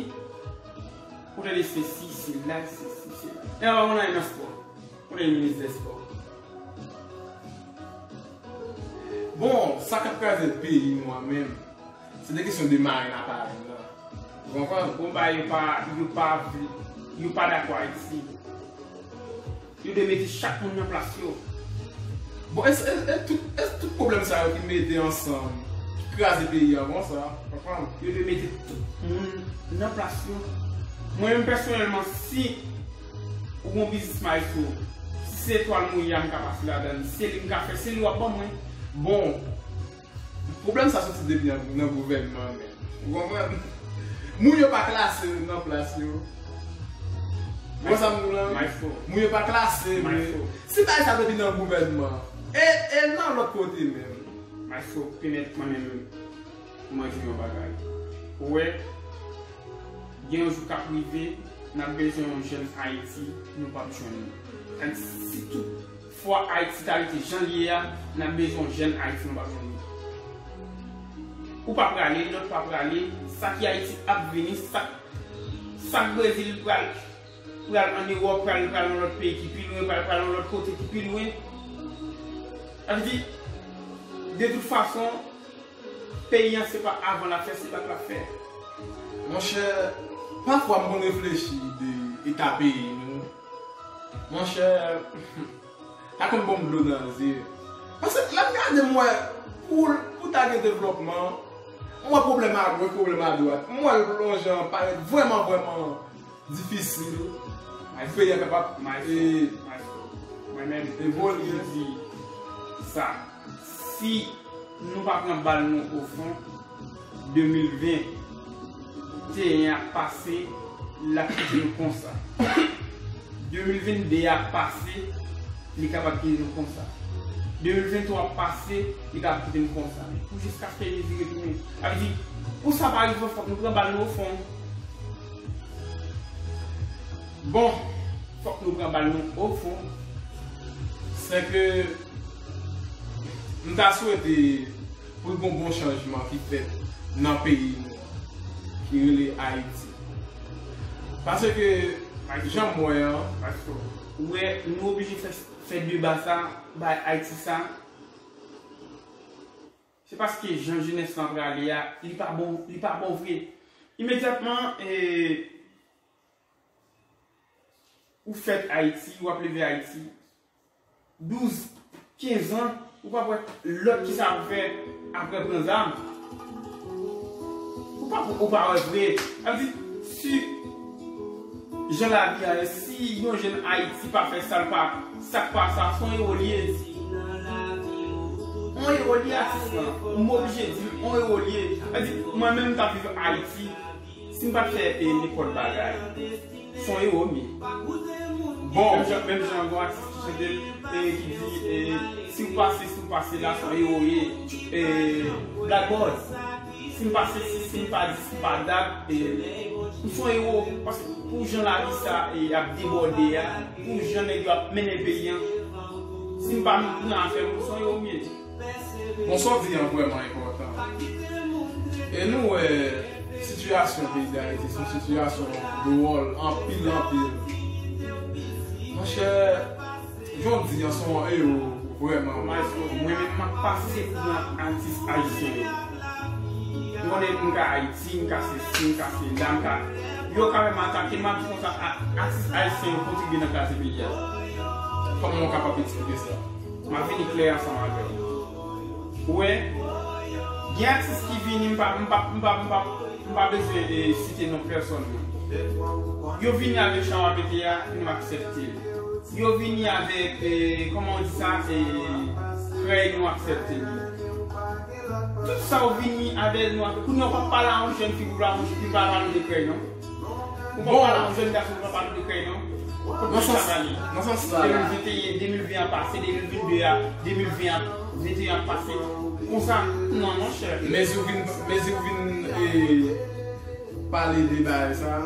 Ou tande se si, se la, se si, se la. Nèg la pa konn anyen nan spò. Ou tande minis dè spò. Bon, sa k ap kraze peyi nou an menm, se de kesyon de marin aparèy lan. Ou konprann? Bon, ba yo pa, yo pa vle, yo pa dakò Ayiti. Yo dwe mete chak moun nan plas yo. Bon, e, e, e tout, e tout pwoblèm sa yo ki mete ansanm, ki kraze peyi a konsa, konprann? Yo dwe mete tout moun nan plas yo. Mwen menm pèsonèlman, si ou gon biznis maestro, si se etwal mwen ye a, m ka pase ladan l, se li m ka fè, se li w ap ban mwen. Bon, pwoblèm sa soti depi nan, nan gouvènman menm. Ou konprann? Moun yo pa klase nan plas yo. Ou konn sa m di w lan? Maestro. Moun yo pa klase, men maestro, si bagay sa depi nan gouvènman, e, e nan lòt kote menm. Maestro, pèmèt mwen menm mwen di w yon bagay. Ou wè, gen yon jou k ap rive, n ap bezwen yon jèn Ayiti, nou p ap jwenn li. Èk si tout fwa Ayiti ta rete jan l ye a, n ap bezwen yon jèn Ayiti, nou p ap jwenn li. Ou pa prale, lòt pa prale, sa ki Ayiti ap vini, sa, sa k Brezil pral, pral ann Ewòp, pral, pral nan lòt peyi ki pi lwen, pral, pral nan lòt kote ki pi lwen. Sa vle di, de tout fason, peyi an se pa avan l ap fè, se la k l ap fè. Monchè, pafwa m konn reflechi de eta peyi nou. Monchè, sa konn ban m dlo nan zye. Paske lè m gade, m wè pou, pou ta gen devlòpman, m wè pwoblèm agoch, pwoblèm adwat. M wè l lonje an parèt vrèman, vrèman difisil pou peyi a kapab, maestro, e, maestro, mwen menm, evolye. M di sa, si nou pa pran bal nou o fon, de mil ven, te en ap pase, l ap kite nou konsa. De mil venn de ap pase, li kapab kite nou konsa. De mil venntwa ap pase, li kapab kite nou konsa. Pou jiskaske Jezi retounen. Sa vle di, pou sa pa rive, fòk nou pran bal nou o fon. Bon, fòk nou pran bal nou o fon. Sèke m ta swete pou gon bon chanjman ki fèt nan peyi nou an, ki rele Ayiti. Paske, jan m wè an, ou wè, nou oblije fè, fè deba sa, bay Ayiti sa. Se paske jan jenès lan prale a, li pa bon, li pa bon vre. Imedyatman, e, ou fèt Ayiti, w ap leve Ayiti. Douz, kenz an, ou p ap wè lòt kisa pou fè apre pran zam. Ou pa, ou pa wè vre. Sa vle di, si jan lavi a ye, si yon jèn Ayiti pa fè sa l pa, sa k pa sa, se yon ewo li ye. Yon ewo li ye, atis lan. M oblije di l, yon ewo li ye. Sa vle di, mwen menm m t ap viv Ayiti, si m pa t fè, e, nenpòt bagay, se yon ewo m ye. Bon, menm jan, menm jan gon atis ki chante, e, ki di, e, si w pase, si w pase la, se yon ewo w ye. E, Black Boy, si m pa sesi, si m pa di, si m pa dat, e, m se yon ewo. Paske pou jan lavi sa, e, ap debòde a, pou jan nèg yo ap mennen peyi an, si m pa nan afè m, m se yon ewo m ye. Bon, sa w di an vrèman enpòtan. E nou wè, sitiyasyon peyi Dayiti se yon sitiyasyon dwòl anpil, anpil. Monchè, jan w di an, se yon ewo vrèman. Mwen menm, m ap pase pou yon atis ayisyen yo. M konnen m ka Ayiti, m ka sesi, m ka sela, m ka, m Yo ka menm atake m, ap di konsa, a- atis ayisyen yo kontribye nan kraze peyi a. Kòman w kapab eksplike sa? M ap vini klè ansanm avè w. Ou wè, gen atis ki vini, m pa, m pa, m pa, m pa, m pa bezwen, eh, site non pèsòn, non. Yo vini avèk jan w ap mete a, nou aksepte l. Yo vini avèk, eh, kòman w di sa, eh, krèy, nou aksepte l. Tout sa w vini avè nou, kounye a w pa pale a yon jèn fi pou la, pou la pale de krèy, non. Ou pa pale a yon jèn gason pou la pale de krèy, non. Kote sa prale? Nan sans sa la. De mil venteyen, de mil ven an pase, de mil vennde a, de mil ven an, venteyen an pase. Konsa, non, monchè. Mezi w vin, mezi w vin, eh, pale de bagay sa,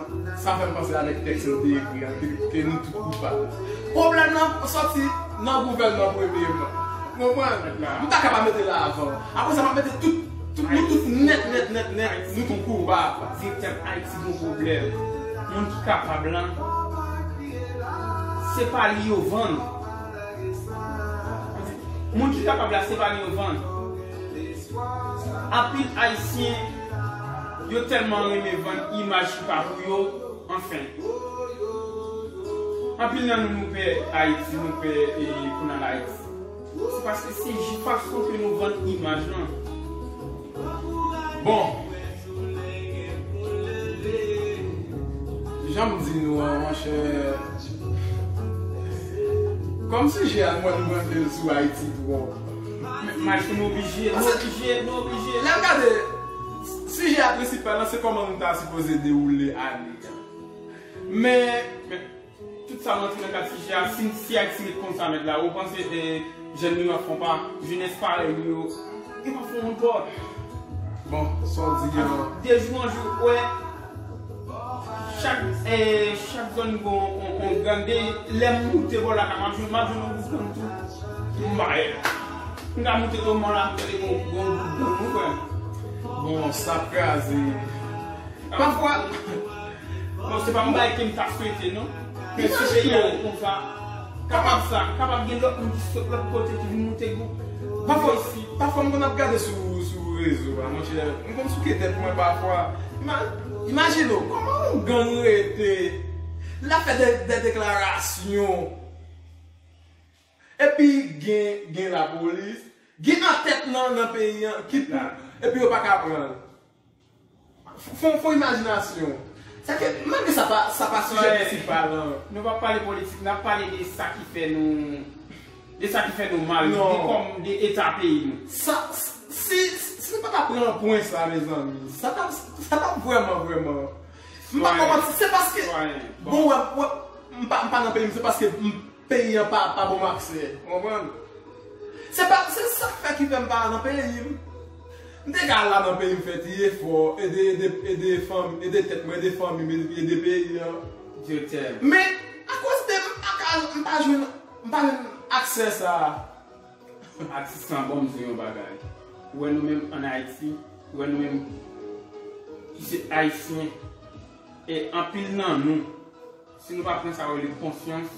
sa fè m panse avèk tèks yo te ekri a, ke, ke nou tout koupab. Pwoblèm nan sòti nan gouvènman premyèman. Ou konprann? M ta ka pa mete l avan. Apre sa, m ap mete tout, tout, nou tout nèt, nèt, nèt, nèt, nou tout koupab. Direktè, Ayiti gon pwoblèm. Moun ki kapab lan, se pa li yo vann. Moun ki kapab la, se pa li yo vann. Anpil Ayisyen, yo tèlman renmen vann imaj ki pa pou yo, anfen. Anpil nan nou, nou pè Ayiti, nou pè, eh, pou n al Ayiti. Se paske se jis fason ke nou vann imaj lan. Bon. Jan m di nou an, monchè, kòm sijè a, mwen, m rann sou Ayiti twòp. Men, Maestro, nou oblije, nou oblije, nou oblije. Lè m gade, sijè a prensipal lan, se kòman nou ta sipoze dewoule ane a. Men, men, tout sa rantre nan kad sijè a, si, si Ayiti ret konsa, mèt la, ou panse, eh, jèn nou yo ap fè yon pa, jenès parèy nou yo, yo p ap fè yon bòt. Bon, sa w di an. De jou an jou, ou wè, chak, eh, chak zòn gon, on, on gang, de, lè m moute bò lakay, m ap jwenn, m ap jwenn yon gwoup gang tou. M bay. M ka moute Tomon la, m tande gon, gon gwoup gang, ou kwè. Bon, sa ap kraze. Pafwa, bon, se pa yon bagay ke m ta swete, non. Men si peyi a ret konsa, kapab sa, kapab gen lòt moun ki sot lòt kote ki vin moute gwoup. Pafwa, pafwa m konn ap gade sou, sou rezo a, monchè, m konn souke tèt mwen pafwa. Ima- Imajine w, kòman yon gang rete, l ap fè de, de deklarasyon, epi gen, gen lapolis, gen antèt nan, nan peyi an, ki pou, epi yo pa ka pran l. Fò, fò imajinasyon. Sa ke, malgre sa pa, sa pa sijè prensipal lan. Nou pa pale politik, n ap pale de sa ki fè nou, de sa ki fè nou mal, de kòm, de eta peyi nou. Sa, si, si nou pa ta pran pwen sa, mezanmi, sa ta, sa ta vrèman, vrèman. M pa konprann, se paske, bon, wè, wè, m pa, m pa nan peyi m, se paske m peyi an pa, pa ban m aksè. Ou konprann? Se pa, se sa k fè ki fè m pa nan peyi m. M te ka al la nan peyi m fè ti efò, ede, ede, ede fanm, ede tèt mwen, ede fanmi m, ede, ede peyi an. Direktè. Men, akoz de m pa ka, m pa jwenn, m pa jwenn aksè sa a. Atis lan, bon, m di w yon bagay. Ou wè nou menm ann Ayiti, ou wè nou menm ki se Ayisyen, e anpil nan nou, si nou pa pran sa yo rele konsyans,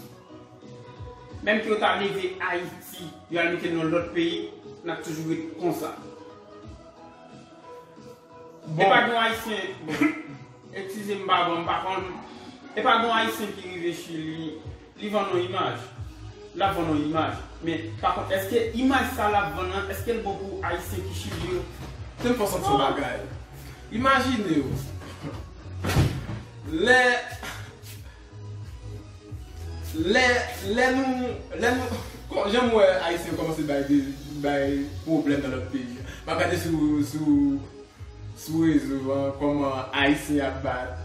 menm ke yo ta leve Ayiti, yo al mete l nan lòt peyi, n ap toujou ret konsa. Bon. E pa gen Ayisyen, bon, eskize m, pa bon, m pa konn. E pa gen Ayisyen ki rive Chili, li vann yon imaj. L ap vann yon imaj. Men, pa kont, èske imaj sa l ap vann nan, èske l bon pou Ayisyen ki Chili yo? Te m fè w santi yon bagay. Imajine w. Lè, lè, lè nou, lè nou, kò- jan m wè Ayisyen kòmanse bay de, bay pwoblèm nan lòt peyi. M ap gade sou, sou, sou rezo an, kòman Ayisyen ap bat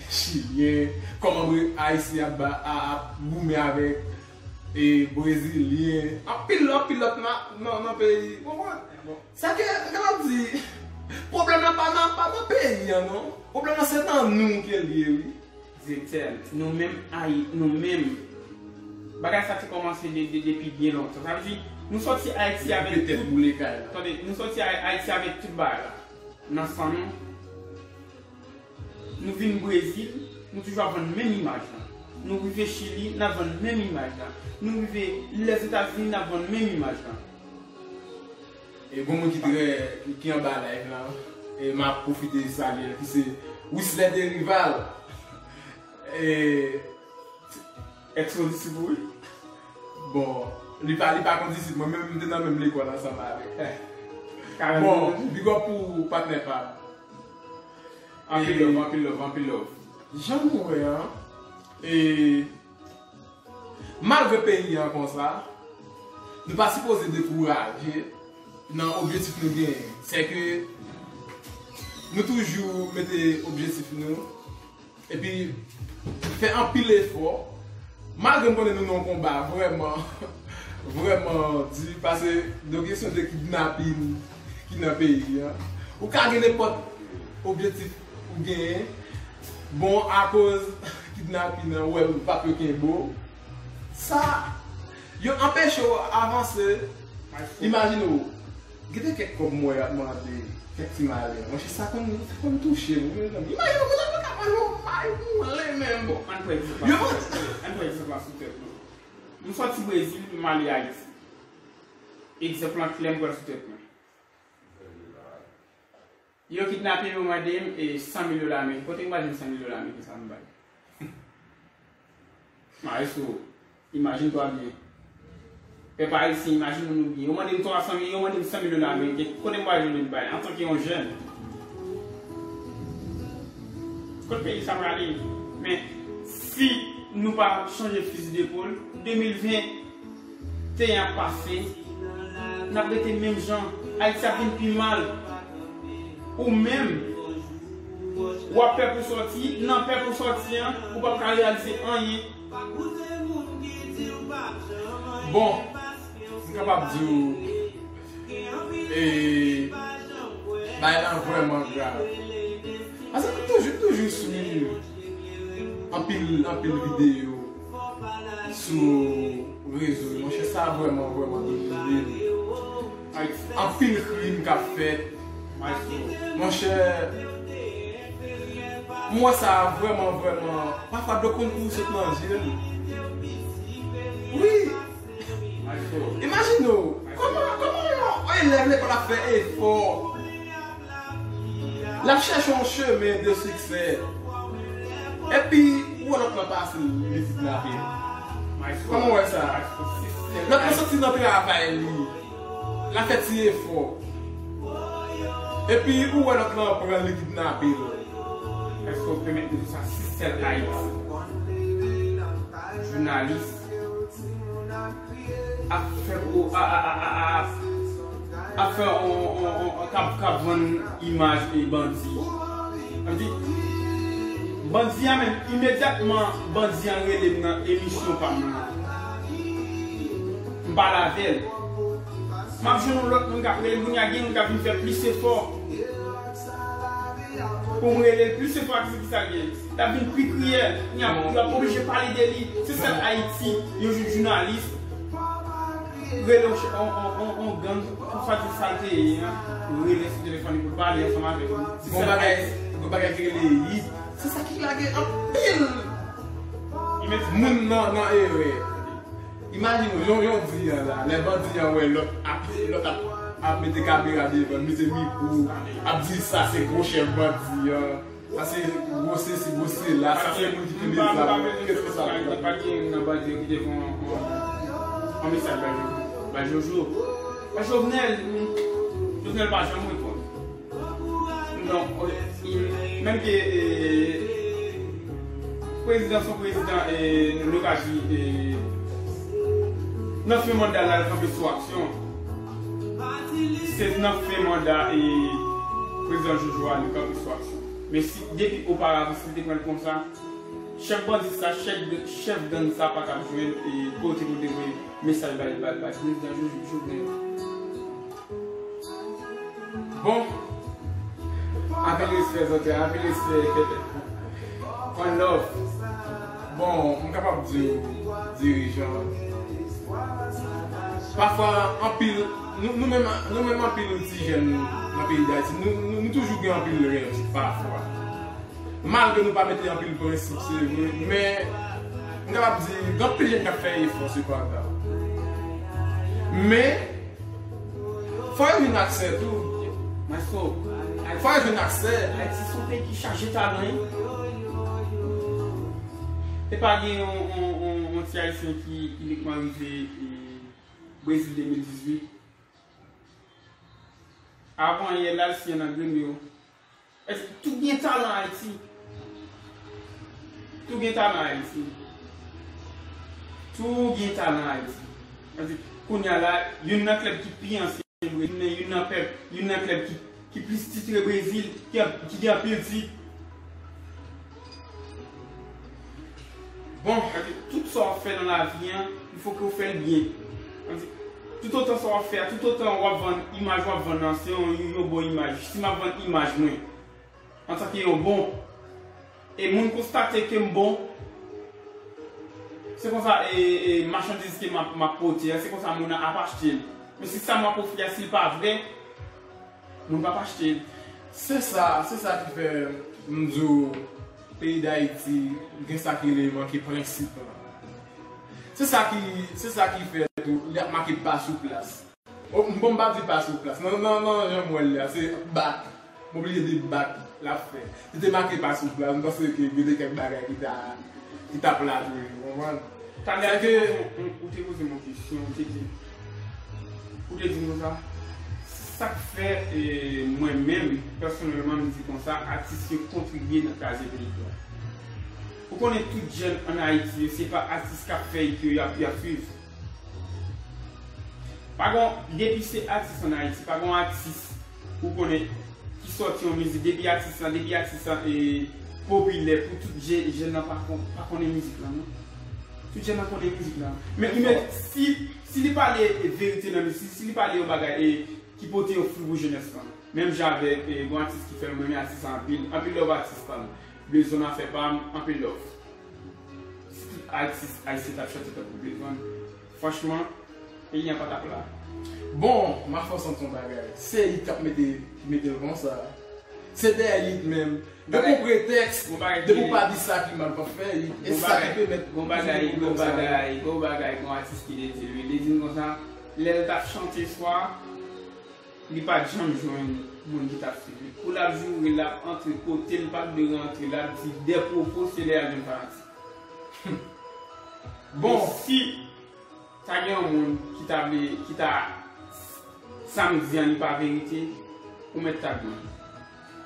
Chilyen, kòman bre- Ayisyen ap ba, a- ap goumen avèk, e, Brezilyen, anpil, anpil lòt nan, nan, nan peyi, ou konprann? Sa ke, m kapab di, pwoblèm nan pa nan, pa nan peyi an, non. Pwoblèm nan se nan nou ke l ye, wi. Direktè, nou menm, Ayi- nou menm, bagay sa te kòmanse de, de, depi byen lontan. Sa vle di, nou sòti Ayiti avèk tout, tande, nou sòti Ay- Ayiti avèk tout bagay la nan san nou. Nou vin Brezil, nou toujou ap vann menm imaj la. Nou rive Chili, n ap vann menm imaj la. Nou rive Lèzetazini, n ap vann menm imaj la. E gon moun ki trè, ki anba live la, e m ap pwofite salye l, ki se Wisley Derival. E, ex kondisip ou wi. Bon, li pa, li pa kondisip, mwen menm m te nan menm lekòl ansanm avèk. Bon, big up pou patnè pa m. Anpil love, anpil love, anpil love. Jan nou wè an, e, malgre peyi an konsa, nou pa sipoze dekouraje nan objektif nou genyen. Sèke nou toujou mete objektif nou, epi fè anpil efò, malgre m konnen nou nan yon konba vrèman, vrèman di, paske de kesyon de kidnapin ki nan peyi an. Ou ka gen nenpòt objektif ou genyen, bon, akoz kidnapin nan, ou wè, ou p ap yo kenbe w. Sa, yo anpeche w avanse. Imajine w, gen de kèk kòb mwen y ap mande, kèk ti malen. Monchè, sa konn, sa konn touche m, wi, mezanmi. Imajine w, kote w ka manje yon pay boulen menm. Bon, ann pran egzanp la sou tèt nou. Ann pran egzanp la sou tèt nou. M sòti Brezil, m ale Ayiti. Egzanp lan klè, m pran l sou tèt mwen. Yo kidnape m, yo mande m e san mil dola ameriken. Kote m pral jwenn san mil dola ameriken sa m bay? Maestro, imajine twa byen. Pèp ayisyen, imajine nou byen. Yo mande m twa san mil, yo mande m san mil dola ameriken. Kote m pral jwenn li bay antanke yon jèn? Kot peyi sa prale? Men, si nou pa chanje fizi depòl, de mil ven, te ap pase, n ap rete menm jan. Ayiti ap vin pi mal. Ou menm, w ap pè pou sòti, nan pè pou sòti an, ou p ap ka reyalize anyen. Bon, m kapab di w, e, bagay la vrèman grav. Paske m toujou, toujou swiv anpil, anpil videyo sou rezo yo. Monchè, sa vrèman, vrèman domine m. Anpil krim k ap fèt. Monchè, m wè sa vrèman, vrèman. Pafwa dlo konn kouri sot nan je m. Wi. Imajine w, kòman, kòman yon, yon elèv lekòl ap fè efò, l ap chèche yon chemen de siksè, epi ou wè lòt lan pase l, li kidnape l. Kòman w wè sa? Lòt lan soti nan travay li, l ap fè ti efò, epi ou wè lòt lan pran l, li kidnape l. Èske w pèmèt nou di sa, si sèl Ayiti, jounalis ap fè gwo, a, a, a, a, a, ap fè on, on, on, on, k ap, k ap vann imaj e bandi. Sa vle di, bandi a menm, imedyatman bandi a rele m nan emisyon pa m nan, m pale avè l. M ap jwenn yon lòt moun k ap rele m, kounye a gen moun k ap vin fè plis efò pou m rele l plis efò ak se ki sa l gen. L ap vin pi kriyèl. Kounye a, yo ap oblije pale de li. Se sèl Ayiti, yon jou jounalis rele yon, yon, yon, yon, yon gang pou sa ki sa l te ye an, rele sou telefòn li pou l pale ansanm avèk li. Se sèl Ayiti. Gon bagay ki rele hit. Se sa ki lage anpil moun nan, nan erè. Imajine w, jan, jan w di an la, lè bandi an wè lòt ap, lòt ap, ap mete kamera devan l, mete mikwo, ap di sa se gwo chèf bandi an, sa se gwo sesi, gwo sela, sa se moun ki pile zam, kèlkeswa. Pa gen nan bandi yo ki te fè yon, yon, yon mesaj bay Jojo. Bay Jojo. Bay Jovenel, Jovenel pa janm reponn. Non, menm ke, e, prezidan, se yon prezidan, e, nou ka di, e, nan fen manda l, l kanpe sou aksyon. Se nan fen manda, e, prezidan Jojo a, nou kanpe sou aksyon. Men si depi oparavan, si l te pran l konsa, chèf bandi sa, chèf, chèf gang sa pa t ap jwenn, e, kote pou l te voye mesaj bay, bay, bay prezidan Jojo, Jovenel. Bon, anpil respè, zanmi, anpil respè. One love. Bon, m kapab di w, dirijan, pafwa, anpil, nou, nou menm, nou menm anpil ti jèn nan peyi Dayiti, nou, nou, nou toujou gen anpil rèv, pafwa. Malgre nou pa mete anpil prensip, se vre, men m kapab di, gen anpil jèn k ap fè efò, sepandan. Men, fò yo jwenn aksè tou. Maestro, fò yo jwenn aksè. Ayiti se yon peyi ki chaje talan, wi. Epa gen yon, yon, yon, yon ti ayisyen ki inikman rive e, Brezil de mil dizuit. Avan yè la l siyen nan Gremio. Èske tou gen talan Ayiti? Tou gen talan Ayiti. Tou gen talan Ayiti. Èske kounye a la, youn nan klèb ki pi ansyen Brezil, youn nan, youn nan pèp, youn nan klèb ki, ki plis titre Brezil, ki, ki gen anpil tit. Bon, tout sa w ap fè nan lavi an, il faut que w fè l byen. Tout otan sa w ap fè a, tout otan w ap vann imaj w ap vann nan, se yon, yon bon imaj. Si m ap vann imaj mwen, antanke yon bon, e moun konstate ke m bon, se konsa, e, e machandiz ke m ap, m ap pote a, se konsa moun nan ap achte l. Men si sa m ap ofri a, si l pa vrè, moun p ap achte l. Se sa, se sa ki fè m di w, peyi Dayiti, gen sa ki rele manke prensip lan. Se sa ki, se sa ki fè tou, li ap make pa sou plas. O, bon, m pa di pa sou plas. Nan, nan, nan, jan m wè l la, se bak. M oblije di bak l ap fè. Si te make pa sou plas, m panse ke gen de kèk bagay ki ta, ki t ap la tou, ou konprann? Talè a, ou te poze m yon kesyon, ou te di, ou te di m konsa, sa k fè, e, mwen menm, pèsonèlman, m di konsa, atis yo kontribye nan kraze peyi a. Ou konnen tout jèn ann Ayiti yo, se pa atis k ap fè hit yo y ap, y ap swiv. Pa gon, depi se atis ann Ayiti, pa gon atis ou konnen ki sòti yon mizik, depi atis lan, depi atis lan e popilè pou tout jè-, jèn nan pa kon-, pa konnen mizik lan, non. Tout jèn nan konnen mizik lan. Men, men si, si li pale verite nan mizik, si, si li pale yon bagay e ki pote yon fri pou jenès lan. Menm jan avèk, e, gon atis ki fè m renmen atis lan anpil, anpil love atis pa m. Blezon afè pa m, anpil love. Si tout atis ayisyen t ap chante tankou Blezon, franchman, peyi an pa t ap la. Bon, m a fòs antre yon bagay. Se li k ap mete, ki mete l konsa. Se dèyè li menm. Depi w pretèks, depi w pa di sa ki mal p ap fè, e sa ki pèmèt gon bagay, gon bagay, gon bagay, gon atis ki te di l, wi, li di m konsa, lè l t ap chante swa, li pa t janm jwenn moun ki t ap swiv li. Kou l ap joure, l ap antre kote l pa t dwe rantre, l ap di dè pwopo, se lè y al jwenn fanatik. Bon, si ta gen yon moun ki ta vle, ki ta, sa m di an, li pa verite, ou mèt tag mwen.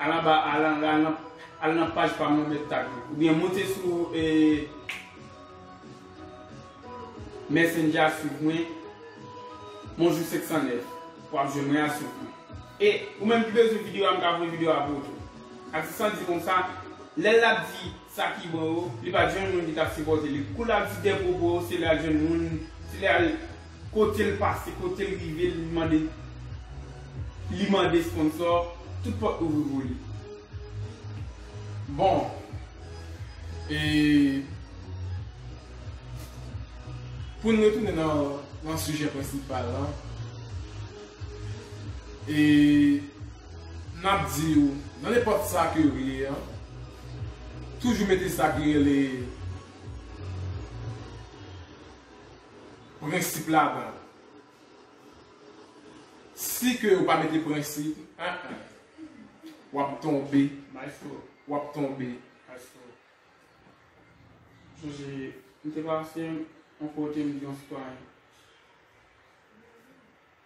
Al anba, al, al, al nan, al nan paj pa m, ou mèt tag mwen. Oubyen monte sou, e, Messenger, swiv mwen, Bonjou senk san nèf, w ap jwenn mwen a, swiv mwen. E ou menm ki bezwen videyo a, m ka voye videyo a pou ou tou. Atis lan di konsa, lè l ap di sa ki bon yo, li pa t jwenn moun ki t ap sipòte li. Kou l ap di dè pwopo, se lè al jwenn moun, se lè al kote l pase, kote l rive, li mande, li mande sponsò, tout pòt ouvri pou li. Bon, e pou n retounen nan, nan sijè prensipal la, e n ap di w, nan nenpòt sa ke w ye an, toujou mete sa ki rele prensip ladan. Si ke ou pa mete prensip, en, en, w ap tonbe. Maestro. W ap tonbe. Maestro. Sonje, m te pase yon kote, m di yon sitwayen.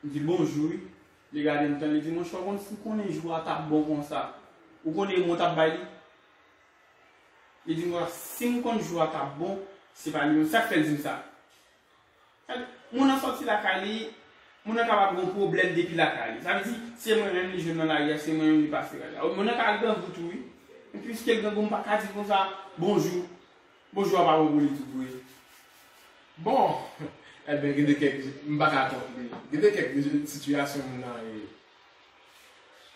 M di bonjou, wi. Li gade m tan, li di, monchè, w konn si m konnen jou a t ap bon konsa, ou konnen mo w t ap bay li? Li di m konsa, si m konn jou a t ap bon, se pa li menm. Sa k fè l di m sa? Moun nan sòti lakay li, moun nan kapab gen yon pwoblèm depi lakay li. Sa vle di, se mwen menm li jwenn nan lari a, se mwen menm li pase lakay la. Moun nan ka al grangou tou, wi. Men piske l grangou, m pa ka di l konsa, bonjou. Bonjou a pa bon pou li tou vre. Bon, enben, gen de kèk, m pa ka kont li. Gen de kèk sitiyasyon moun nan ye.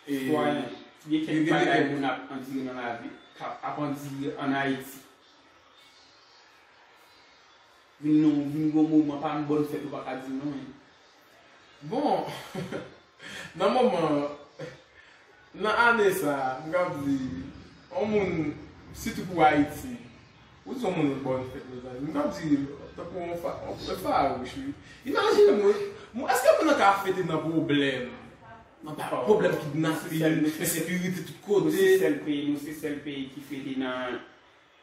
E, gen kèk bagay moun ap andire nan lavi, k ap, ap andire ann Ayiti. Vin non, vin gon moman pa m bòn fèt ou pa ka di non, men. Bon, nan moman, nan ane sa, m ka di, yon moun, sitou pou Ayiti, ou di yon moun bòn fèt, mezanmi, m ka di, tankou yon fa-, yon fawouch, wi. Imajine, mwen, mwen, èske moun nan ka fete nan pwoblèm? Nan pa pwoblèm kidnapin, ensekirite tout kote. Nou se sèl peyi, nou se sèl peyi ki fete nan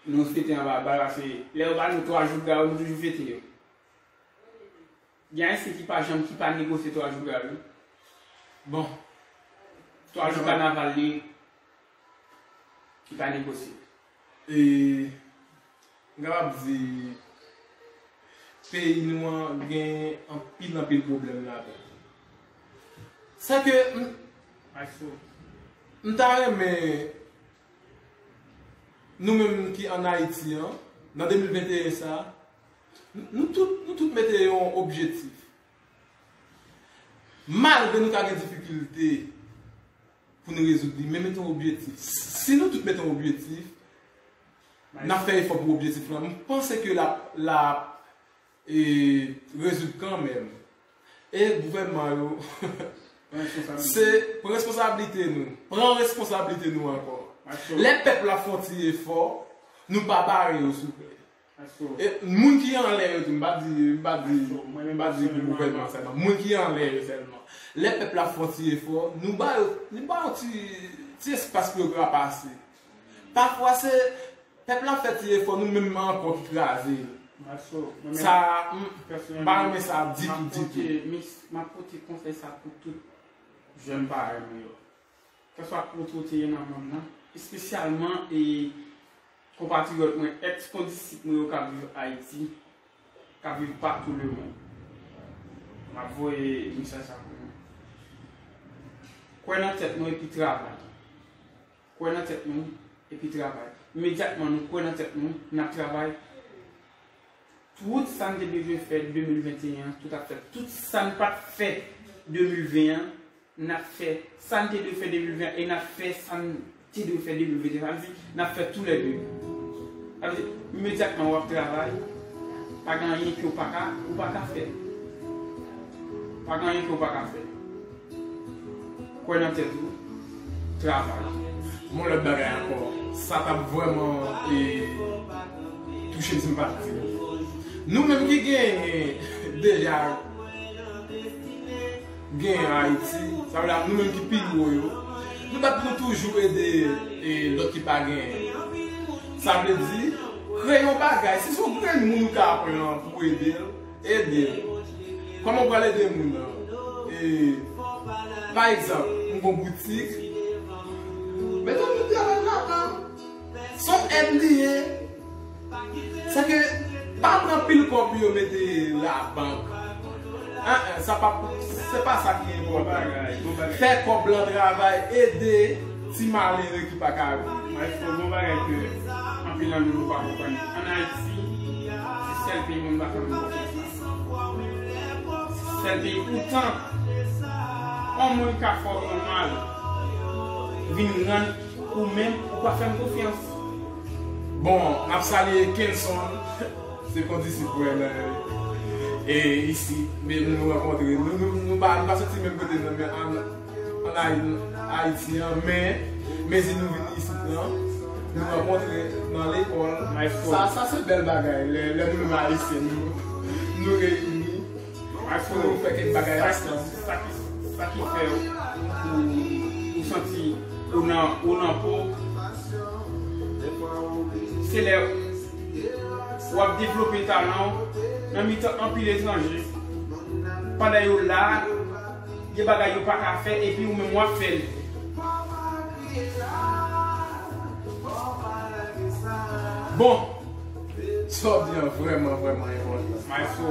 Nou fete anba bal, paske lè yo ba nou twa jou grav, nou toujou fete yo. Gen Ayisyen ki pa janm, ki pa negosye twa jou grav, wi. Bon, twa jou kanaval li, ki pa negosye. E, m kapab di, peyi nou an gen anpil, anpil pwoblèm ladan. Sa ke m, m ta renmen nou menm ki ann Ayiti an, nan de mil venteyen sa, n-, nou tout, nou tout mete yon objektif. Malgre nou ka gen difikilte pou nou rezoud li, men mete yon objektif. Si nou tout mete yon objektif, n ap fè efò pou objektif lan, m panse ke l ap, l ap, e, rezoud kanmenm. E gouvènman yo, se pran responsablite nou. Pran responsablite nou ankò. Lè pèp la fè yon ti efò, nou pa bare yo, souple. E moun ki anlè yo tou, m pa di, m pa di, m pa di pou gouvènman sèlman. Moun ki anlè yo sèlman. Lè pèp la fè yon ti efò, nou ba yo, nou ba yo ti, ti espas pou yo trapase. Pafwa se pèp la fè ti efò, nou menm ankò ki kraze l. Sa, m, m pa renmen sa ditou, ditou. M ap pote konsèy sa pou tout jèn parèy mwen yo. Kèlkeswa kote w te ye nan mond lan, espesyalman, e, konpatriyòt mwen, èks kondisip mwen yo k ap viv Ayiti, k ap viv patou lemonn. M ap voye mesaj sa pou nou. Kwè nan tèt nou epi travay. Kwè nan tèt nou epi travay. Imedyatman nou kwè nan tèt nou, n ap travay. Tout sa n te bezwen fè de mil venteyen an, tout ap fèt. Tout sa n pa t fè de mil ven an, n ap fè sa n te dwe fè de mil ven an e n ap fè sa n te dwe fè de mil venteyen. Sa vle di, n ap fè toulède. Sa vle di, imedyatman w ap travay, pa gen anyen ke w pa ka, ou pa ka fè. Pa gen anyen ke w pa ka fè. Kwè nan tèt ou, travay. Yon lòt bagay ankò, sa t ap vrèman, e, touche m si m pa t di l. Nou menm ki genyen deja, genyen Ayiti, sa vle di nou menm ki pi gwo yo, nou bat pou nou toujou ede, e, lòt ki pa genyen. Sa vle di, kreye yon bagay, si se yon grenn moun ou ka pran pou ede l, ede l. Kòman w pral ede moun nan? E, pa egzanp, m gon boutik, mete yon moun travay ladan. Se yon èd li ye. Sèke pa pran pil kòb yo mete labank. An, an, sa pa, se pa sa ki enpòtan. Fè kòb lan travay, ede ti malere ki pa ka viv. Maestro, gon bagay ke anpil nan nou nou pa konprann. Ann Ayiti, se sèl peyi moun pa fè moun konfyans la. Se sèl peyi, poutan, yon moun ka fè w yon mal, vin rann ou menm, ou pa fè m konfyans. Bon, n ap salye Kenson, se kondisip mwen, e, isi, men nou rankontre, nou, nou, nou pa, nou pa soti menm kote, non, men ann, ann Ay-, Ayiti an, men, mezi nou vin isit lan, nou rankontre nan lekòl. Sa, sa se bèl bagay, lè, lè nou menm Ayisyen, nou, nou reyini, pou nou fè kèk bagay ansanm. Sa ki, sa ki fè ou, ou, ou santi ou nan, ou nan po, se lè w ap devlope talan w nan mitan anpil etranje. Pandan yo la, gen bagay yo pa ka fè, epi ou menm w ap fè l. Bon, sa w di an vrèman, vrèman enpòtan. Maestro,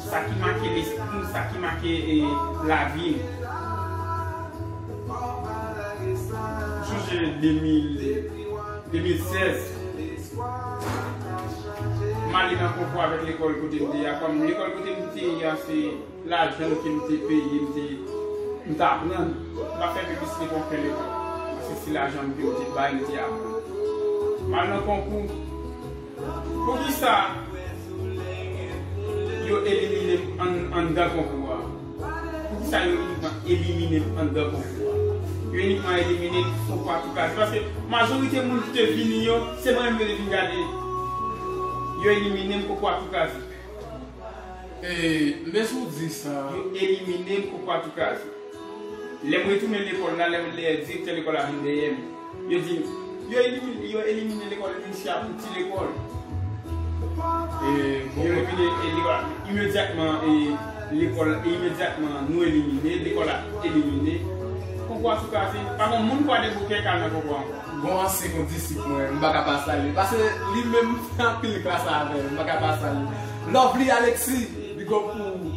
sa ki make lespri m, sa ki make, e, lavi m. M sonje de mil, de mil sèz, m ale nan konkou avèk lekòl kote m te ye a. Kòm lekòl kote m te ye a, se lajan ke m te peye, m te, m t aprann. M pa fè piblisite pou okenn lekòl. Paske se lajan m ke yo te bay, m te aprann. M al nan konkou. Poukisa yo elimine m ann-, anndan konkou a? Poukisa yo inikman elimine m anndan konkou a? Yo inikman elimine m konkou a tou kraze. Paske majorite moun ki te vini yo, se mwen menm yo te vin gade. Yo elimine m konkou a tou kraze. E, men si w di sa. Yo elimine m konkou a tou kraze. Lè m retounen lekòl la, lè, lè direktè lekòl la vin dèyè m, yo di m, Yo elimine, yo elimine lekòl Lucia pou ti lekòl. E, yo elimine e, lekòl imedyatman, e, lekòl, e, imedyatman nou elimine, lekòl la elimine. Konkou a sou kraze, pa gen moun kwa debouke kal nan konkou ankò. Gon ansyen kondisip mwen, m pa ka pa salye. Paske li menm fè anpil klas avè m, m pa ka pa salye. Lovely Alexis, big up pou ou.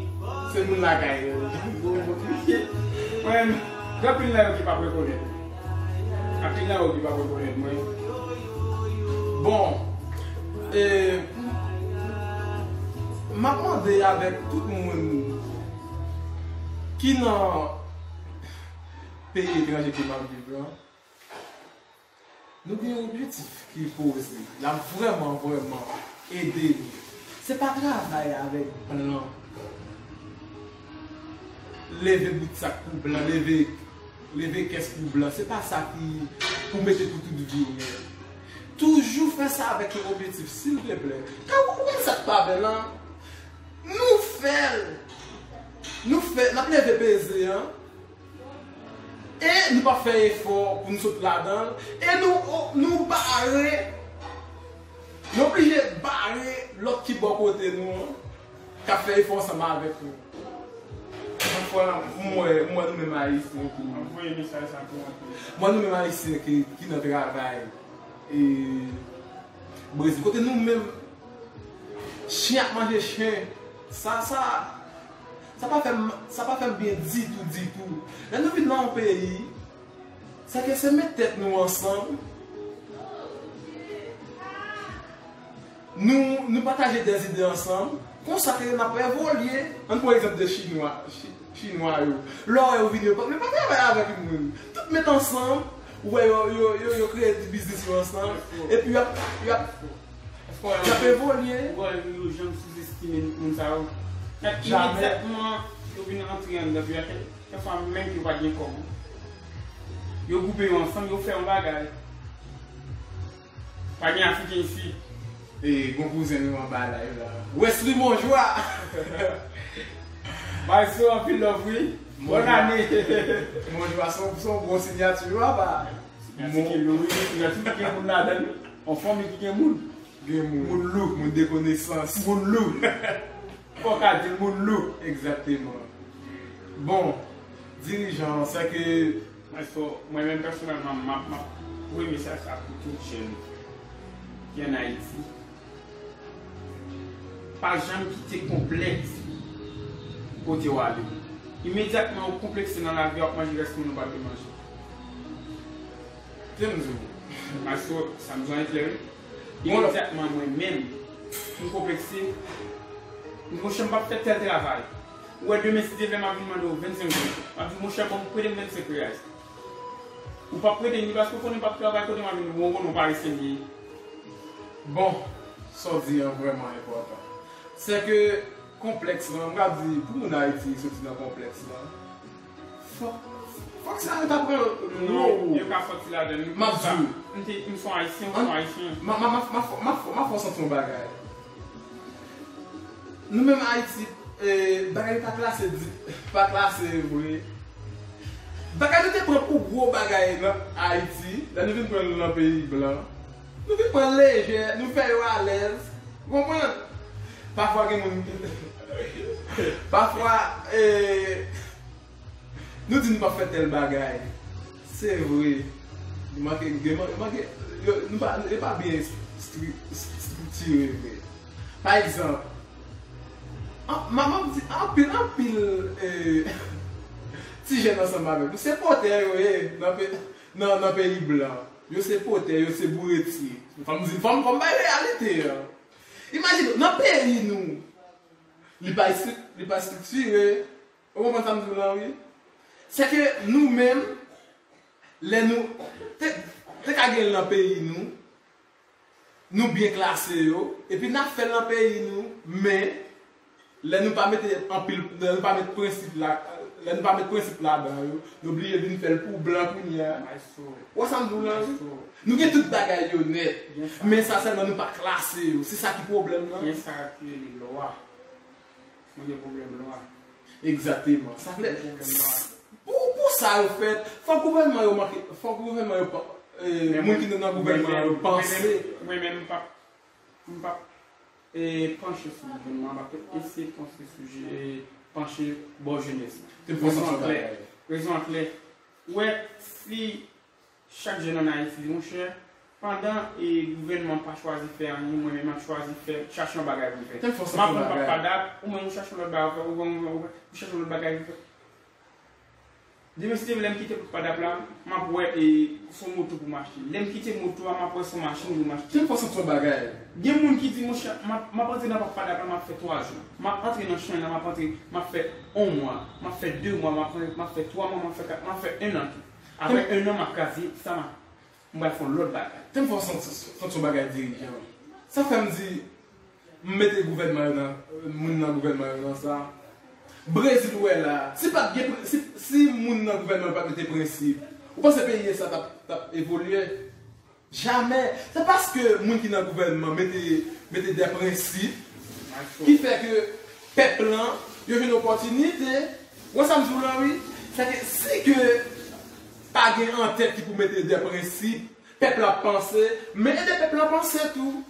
Se moun lakay yo. Mwen, gen anpil nan yo ki p ap rekonèt. Anpil nan yo ki p ap rekonèt mwen. Bon, e, m ap mande avèk tout moun ki nan peyi etranje ke m ap viv lan, nou gen yon objektif ki poze, l ap vrèman, vrèman ede nou. Se pa travay avèk blan. Leve bout sak pou blan, leve, leve kès pou blan. Se pa sa ki pou mete pou tout vi w, men. Toujou fè sa avèk yon objektif, silvouplè. Ka ou konn sa k pa bèl lan? Nou fè l. Nou fè, n ap leve peze an. E nou pa fè efò pou nou sot ladan l. E nou, nou bare, nou oblije bare lòt ki bò kote nou an, k ap fè efò ansanm avèk nou. Anfwa, m wè, m wè nou menm Ayisyen ki. Anvoye mesaj sa pou anpil. M wè nou menm Ayisyen ki, ki nan travay. E Brezil, kote nou menm, chen ap manje chen. Sa, sa, sa pa fè m, sa pa fè m byen ditou, ditou. Lè nou vin nan yon peyi, se ke se met tèt nou ansanm, nou, nou pataje dè zide ansanm, konsa ke n ap evolye. Ann pran egzanp de Chinwa, Chi-, Chinwa yo. Lè w wè yo vini, yo pa, yo pa travay avèk moun. Tout met ansanm, ou wè yo, yo, yo, yo kreye ti biznis yo ansanm. Epi y ap, y ap, y ap evolye. Ou wè yo janm souzestime moun sa yo. Jamè. Imedyatman, yo vin antre anndan, epi y ap, kèlkeswa menm ke yo pa gen kòb. Yo gwoupe yo ansanm, yo fè yon bagay. Pa gen Afriken isit. E, gon kouzen nou anba live la. Wesley Monjwa! Maestro, anpil love, wi. Bòn ane! Monjwa, se yon, se yon bon siyati, wi, papa. Siyati ki lou, wi. Siyati ki gen moun ladan l, wi. Yon fanmi ki gen moun. Gen moun. Moun lou. Moun de konesans. Moun lou. Fò w ka di l moun lou. Egzakteman. Bon, dirijan, se ke Mwen, so, mwen menm pèsonèlman, m ap, m ap voye mesaj sa pou tout jèn ki ann Ayiti. Pa janm kite konplèks kote w ale. Imedyatman ou konplekse nan lavi a, w ap manje rès moun ou pa dwe manje. Tande m di w. Maestro, sa m di w an klè, wi. Bon, imedyatman mwen menm, m konplekse, m di, monchè, m p ap fè tèl travay. Ou wè, demen, si Dye vle, m ap vin mande w vennsenk goud. M ap di, monchè, ban m, prete m vennsenk reyal. Ou p ap prete m li paske w konnen m p ap travay, kote m ap vin, ou konnen w paresye m ye. Bon, sa w di an vrèman enpòtan. Se ke konplèks lan, m ka di, pou moun Ayiti soti nan konplèks lan, fòk, fòk sa yo ta pran. Non, yo ka sòti ladan l. M ap di w. M te, m se yon Ayisyen, m se yon Ayisyen. M a, m a, m a, m a fè w santi yon bagay. Nou menm Ayiti, eh, bagay pa klase di, pa klase vre. Bagay nou te pran pou gwo bagay nan Ayiti, lè nou vin pran l nan peyi blan, nou vin pran l lejè, nou fè yo alèz. Ou konprann? Pafwa gen moun, pafwa, eh, nou di nou p ap fè tèl bagay. Se vre. Nou manke, gen, manke, yo, nou pa, yo pa byen estri-, estriktire vre. Pa egzanp, an, m ap di, anpil, anpil, eh, ti jèn ansanm avèk nou, se potè yo ye nan pe-, nan, nan peyi blan. Yo se potè, yo se bouretye. Fò m di, fò m, fò m bay reyalite an. Imajine w, nan peyi nou, li pa estri-, li pa estriktire. Ou konprann sa m di w lan, wi? Se ke nou menm, lè nou te, te ka gen l nan peyi nou, nou byen klase yo, epi n ap fè l nan peyi nou, men lè nou pa mete anpil, lè nou pa met prensip la, lè nou pa met prensip ladan yo, nou bliye vin fè l pou blan kounye a. Ou wè sa m di w lan, wi? Nou gen tout bagay yo nèt, men sa sèlman nou pa klase yo. Se sa ki pwoblèm nan. Gen sa ki rele lwa. Mwen gen pwoblèm lwa. Egzakteman. Sa vle, pou, pou sa yo fèt, fòk gouvènman yo manke, fòk gouvènman yo pa, E, moun ki nan gouvènman yo panse. Mwen menm, mwen menm, m p ap, m p ap, e, panche sou gouvènman an, m ap eseye panse sou je-, e, panche bò jenès lan. Rezon an klè. Rezon an klè. Ou wè, si chak jèn ann Ayiti, monchè, pandan, e, gouvènman pa chwazi fè anyen, mwen menm m ap chwazi fè, chache yon bagay pou m fè. M ap pran Pap Padap, ou menm ou chache yon lòt bagay pou fè, ou, ou, ou, ou chache yon lòt bagay pou fè. Demen si Dye vle, lè m kite Pap Padap la, m ap wè, e, se yon moto pou m achte. Lè m kite moto a, m ap wè se yon machin pou m achte. Gen moun ki di, monchè, m ap, m ap antre nan Pap Padap la, m ap fè twa jou. M ap antre nan chay la, m ap antre, m ap fè yon mwa, m ap fè de mwa, m ap, m ap fè twa mwa, m ap fè kat, m ap fè en an tou. Apre en an, m ap kraze sa, m ap, m pral fè yon lòt bagay. Te m fè w santi, santi yon bagay, dirijan. Sa fè m di, m mete gouvènman yo nan, moun nan gouvènman yo nan sa. Brezil ou wè la, si pa t gen, si, si moun nan gouvènman yo pa t mete prensip, ou panse peyi sa t ap, t ap evolye? Jamè. Se paske moun ki nan gouvènman mete, mete de prensip ki fè ke pèp lan, yo jwenn opòtinite. Ou wè sa m di w lan, wi? Se ke si ke pa gen antèt ki pou mete de prensip, pèp la ap panse, men ede pèp la panse tou.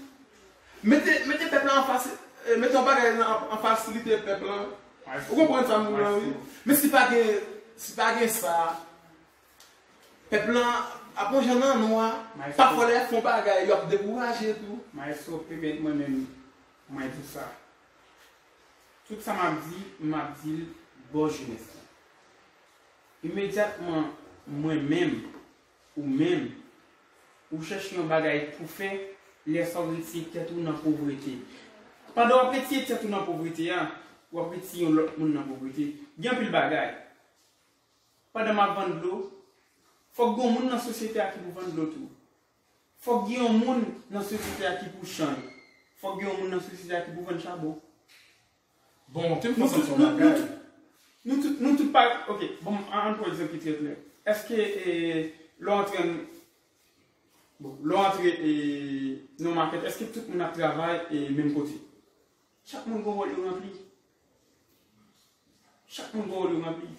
Mete, mete pèp la an fasi-, e, mete yon bagay nan, an, an fasilite pèp la. Ou konprann sa m di w lan, wi? Men si pa gen, si pa gen sa, pèp lan ap yon jan nan nwa. Pafwa lè y ap fè yon bagay, yo ap dekouraje tou. Maestro, pèmèt mwen menm, mwen di w sa. Tout sa m ap di, m ap di l bò jenès lan. Imedyatman, mwen menm, ou menm, ou chèche yon bagay pou fè, lè sa w retire tèt ou nan povrete. Pandan w ap retire tèt ou nan povrete a, w ap retire yon lòt moun nan povrete. Gen anpil bagay. Pandan m ap vann dlo, fòk gen yon moun nan sosyete a ki pou vann dlo tou. Fòk gen yon moun nan sosyete a ki pou chay. Fòk gen yon moun nan sosyete a ki pou vann chabon. Bon, te m fè w santi yon bagay. Nou tout, nou tout pa, ok, bon, an, an pran egzanp ki trè klè. Èske, e, lè w antre, bon, lè w antre, e, nan yon makèt, èske tout moun ap travay, e, menm kote? Chak moun gen yon wòl yo ranpli. Chak moun gen yon wòl yo ranpli.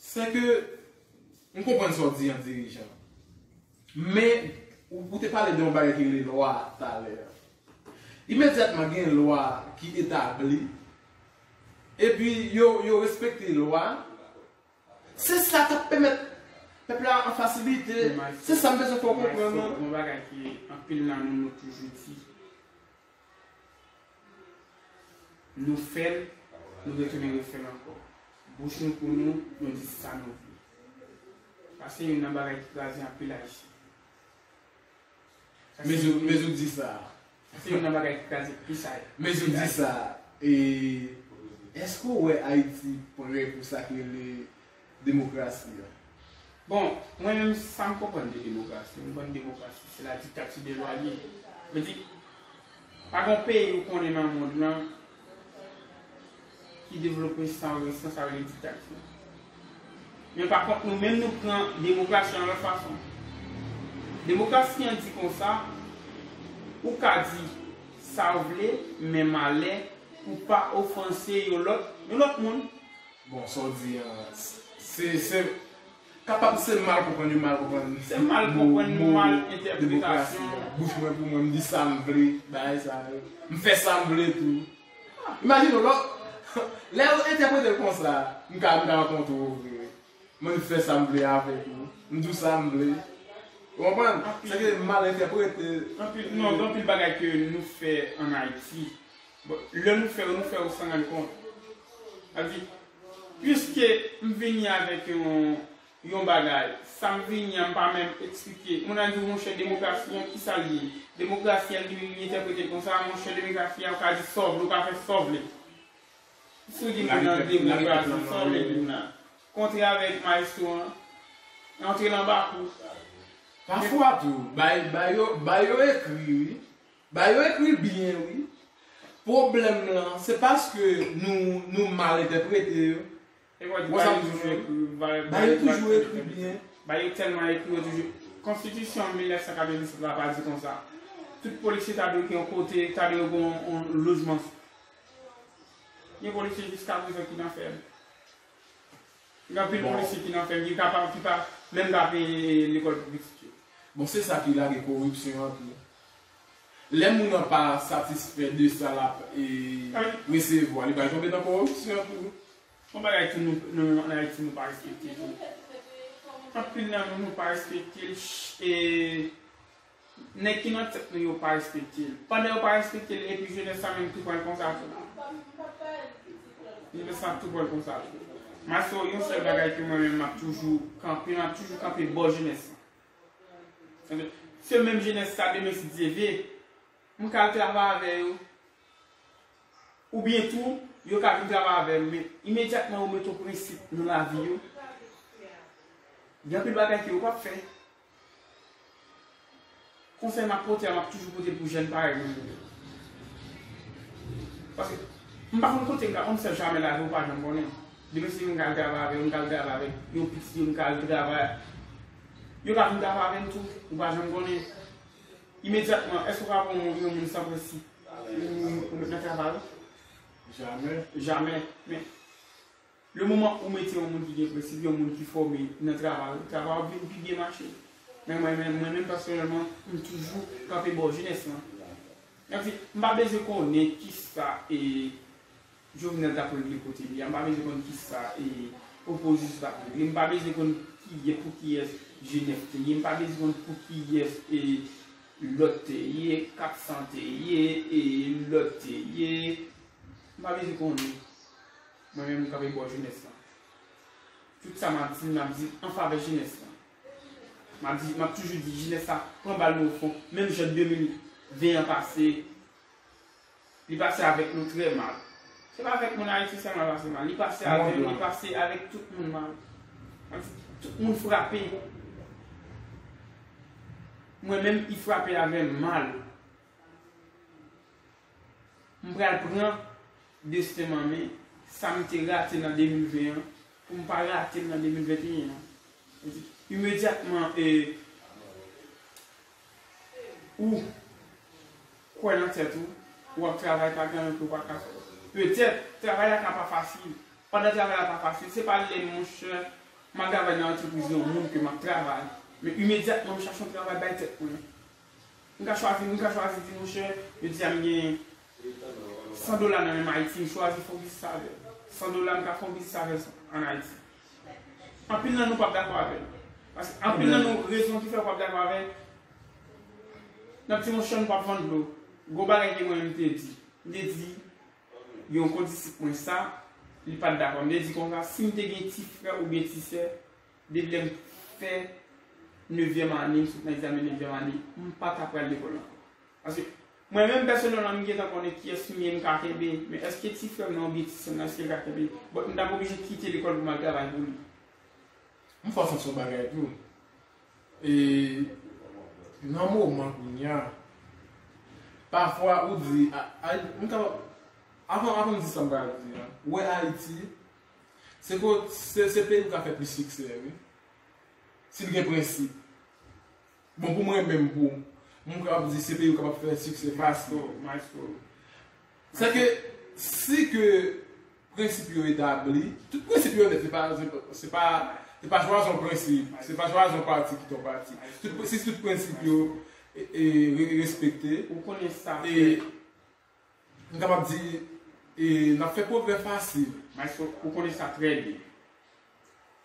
Se ke, m konprann sa w di an, dirijan. Men, ou, ou te pale de yon bagay ki rele lwa talè. Imedyatman gen lwa ki etabli, epi yo, yo respekte lwa, se sa k ap pèmèt pèp la an fasilite. Se sa m bezwen fè w konprann. Yon bagay ki anpil nan nou, nou toujou di. Nou fè l, nou retounen refè l ankò. Bouch nou pou nou, nou di sa nou vle. Sa se youn nan bagay ki kraze anpil Ayisyen. Sa se youn, men ou di sa. Sa se youn nan bagay ki kraze plis Ayisyen. Men ou di sa, e, èske w wè Ayiti prè pou sa ki rele demokrasi a? Bon, mwen menm, sa m konprann de demokrasi, m konprann demokrasi, se la diktati de lwa li ye. Vle di, pa gen peyi ou konnen nan mond lan ki devlope san, san sa rele diktati. Men pa kont, nou menm, nou pran demokrasi an lòt fason. Demokrasi an di konsa, ou ka di sa w vle, men malè, pou pa ofanse yon lòt, yon lòt moun. Bon, sa w di an, se, se, kapab se mal konprann, yo mal konprann. Se mal konprann, mal entèpretasyon. Bouch mwen pou mwen, m di sa m vle, bagay sa yo. M fè sa m vle tou. Imajine w, lè, lè yo entèprete l konsa, m ka, m ka rankontre w vre. Mwen fè sa m vle avèk ou. M di w sa m vle. Ou konprann? Se ke mal entèprete. Anpil, non, gen anpil bagay ke nou fè ann Ayiti. Bon, lè nou fè yo, nou fè yo san rann kont. Sa vle di, piske m vini avèk yon, yon bagay, sa m vini an, m pa menm eksplike. Moun nan di w, monchè, demokrasi an, kisa l ye? Demokrasi an, li menm, li entèprete l konsa, monchè, demokrasi an, ou ka di sa w vle, ou ka fè sa w vle. Si w di moun nan demokrasi, sa w vle di moun nan? Kontre avèk maestro an, antre nan bakou. Pafwa tou, bay, bay yo, bay yo ekri, wi. Bay yo ekri byen, wi. Pwoblèm lan, se paske nou, nou mal entèprete yo. Ou wè sa m di w? Bay yo toujou ekri byen. Bay yo tèlman ekri, yo toujou. Konstitisyon mil nèf san katrevennsèt la pa di konsa. Tout polisye ta dwe gen yon kote, ta dwe gen yon, yon lojman. Gen polisye jiska prezan ki nan fèm. Gen anpil polisye ki nan fèm, ki kapab, ki pa, Menm ka peye lekòl pou pitit yo. Bon, se sa ki lage koripsyon an tou. Lè moun nan pa satisfè de sa l ap e, resevwa, li pral tonbe nan koripsyon tou. Yon bagay tou nou, nou, ann Ayiti, nou pa respekte tou. Anpil nan nou, nou pa respekte l. E nèg ki nan tèt nou yo pa respekte l. Pandan yo pa respekte l, epi jenès sa menm tou pran l konsa tou. Jenès sa tou pran l konsa tou. Maestro, yon sèl bagay ke mwen menm m ap toujou kanpe, m ap toujou kanpe bò jenès lan. Se menm jenès sa, demen si Dye vle, m ka al travay avè yo. Oubyen tou, yo ka vin travay avè m, men imedyatman yo mete yon prensip nan lavi yo, gen anpil bagay ke yo p ap fè. Konsèy m ap pote a, m ap toujou pote pou jèn parèy mwen yo. Paske m pa konn kote m ka, on sèl jamè la, ou pa janm konnen. Demen si m ka al travay avè yo, m ka al travay avè yo, pitit yo, m ka al travay. Yo ka vin travay avè m tou, ou pa janm konnen. Imedyatman, èske w ka pran yon, yon moun san prensip ou, ou met nan travay ou? Jamè. Jamè. Men, le moman ou mete yon moun ki gen prensip, yon moun ki fòme nan travay ou, travay ou ap vin pi byen mache. Men mwen, mwen, mwen menm pèsonèlman, m toujou kanpe bò jenès lan. Sa vle di, m pa bezwen konnen kisa e Jovenel t ap regle kote li a, m pa bezwen konn kisa e opozisyon t ap regle, m pa bezwen konn kiyè-, pou kiyès G nèf te ye, m pa bezwen konn pou kiyès e lòt te ye, kat san te ye, e lòt te ye, m pa bezwen konnen. Mwen menm, m kanpe bò jenès lan. Tout sa m ap di, m ap di an favè jenès lan. M ap di, m ap toujou di, jenès la pran bal nan fon, menm jan de mil ven an pase, li pase avèk nou trè mal. Se pa avèk moun Ayiti sèlman l pase mal, li pase avè nou, li pase avèk tout moun mal. Tout moun frape. Mwen menm, li frape avè m mal. M pral pran desten m an men, sa m te rate nan de mil ven an, pou m pa rate l nan de mil venteyen an. Imedyatman, e, ou kwè nan tèt ou, w ap travay, pa gen anyen ke w pa ka fè. Petèt, travay la ka pa fasil. Pandan travay la pa fasil, se pa lè, monchè, m al travay nan antrepriz yon moun ke m ap travay. Men imedyatman, m chache yon travay bay tèt mwen. M ka chwazi, m ka chwazi di, monchè, yo di a m gen san dola nan men m Ayiti, m chwazi fè yon biznis avè l. San dola, m ka fè yon biznis avè l ann Ayiti. Anpil nan nou p ap dakò avè l. Paske anpil nan nou, rezon ki fè yo p ap dakò avè l, n ap di, monchè, nou p ap vann dlo. Gwo bagay ke mwen menm m te di. M te di, yon kondisip mwen sa, li pa t dakò. M te di konsa, si m te gen ti frè oubyen ti sè, depi lè m fè nevyèm ane, m sot nan egzamen nevyèm ane, m pa ta pral lekòl ankò. Paske mwen menm pèsonèlman, m gentan konnen kiyès m ye, m ka kenbe, men èske ti frè m nan oubyen ti sè m nan, èske l ka kenbe? Bon, m t ap oblije kite lekòl pou m al travay pou li. M fè w santi yon bagay tou. E nan moman kounye a, pafwa ou di, a, a, m ka, avan, avan m di sa m pral di a, ou wè Ayiti, se ko-, se, se peyi ou ka fè plis siksè, wi. Si l gen prensip. Bon, pou mwen menm, pou m kapab di se peyi ou kapab fè siksè fasil. Maestro, maestro. Se ke, si ke prensip yo etabli, tout prensip yo nèt, se pa, se pa, se pa, se pa chwazi yon prensip, se pa chwazi yon pati kite yon pati. Tout, si tout prensip yo e, e, re-, respekte, ou konnen sa, e, frè. M kapab di, e, n ap fè pwogrè fasil. Maestro, ou konnen sa trè byen.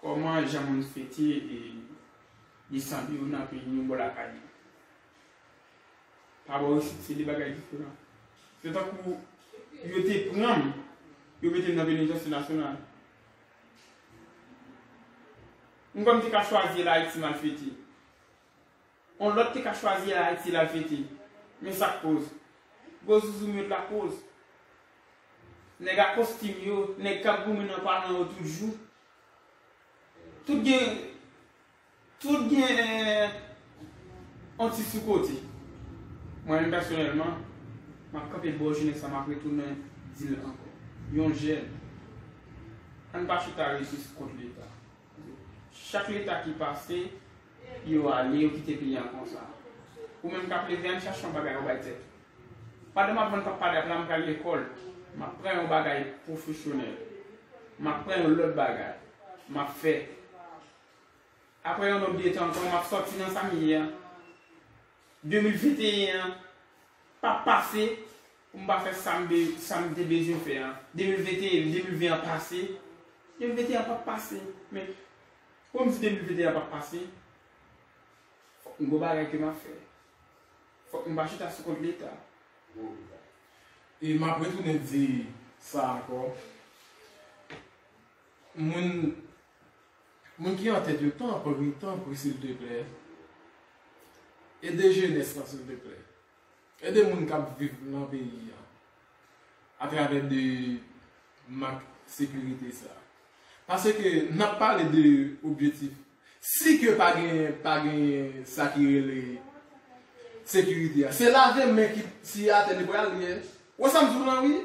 Kòman jan moun fete, e, desann yo nan peyi nou bò lakay yo? Pa bò isit, se de bagay diferan. Se tankou yo te pran m, yo mete m nan penitansye nasyonal. M kwè m te ka chwazi al Ayiti m al fete. On lòt te ka chwazi al Ayiti l al fete. Men sa k koz. Gwo zouzoumyo t lakoz. Nèg ak kostim yo, nèg k ap goumen nan palan yo tout jou. Tout gen, tout gen, eh, on ti sou kote. Mwen menm pèsonèlman, m ap kanpe bò jenès sa, m ap retounen di l ankò. Yon jèn, ann pa chita rejis kont Leta. Chak Leta ki pase, yo ale, yo kite peyi a konsa. Ou menm k ap leve, ann chache yon bagay ou bay tèt ou. Pandan m ap vann pap padap la, m pral lekòl. M ap pran yon bagay pwofesyonèl. M ap pran yon lòt bagay. M ap fè. Apre yon nòt de tan ankò, m ap sòti nan sa m ye a. De mil venteyen an p ap pase pou m pa fè sa m be- sa m te bezwen fè a. De mil venteyen, de mil ven an pase. De mil venteyen an p ap pase. Men, pou m di de mil venteyen an p ap pase, fòk m gon bagay ke m ap fè. Fòk m pa chita sou kont Leta. E m ap retounen di sa ankò. Moun, moun ki antèt yo, tanpri, tanpri, silteplè, ede jenès lan, silteplè. Ede moun k ap viv nan peyi a atravè de mank sekirite sa. Paske n ap pale de objektif. Si ke pa gen, pa gen sa ki rele sekirite a, se lave men ki si atè li pral ye. Ou wè sa m di w lan wi?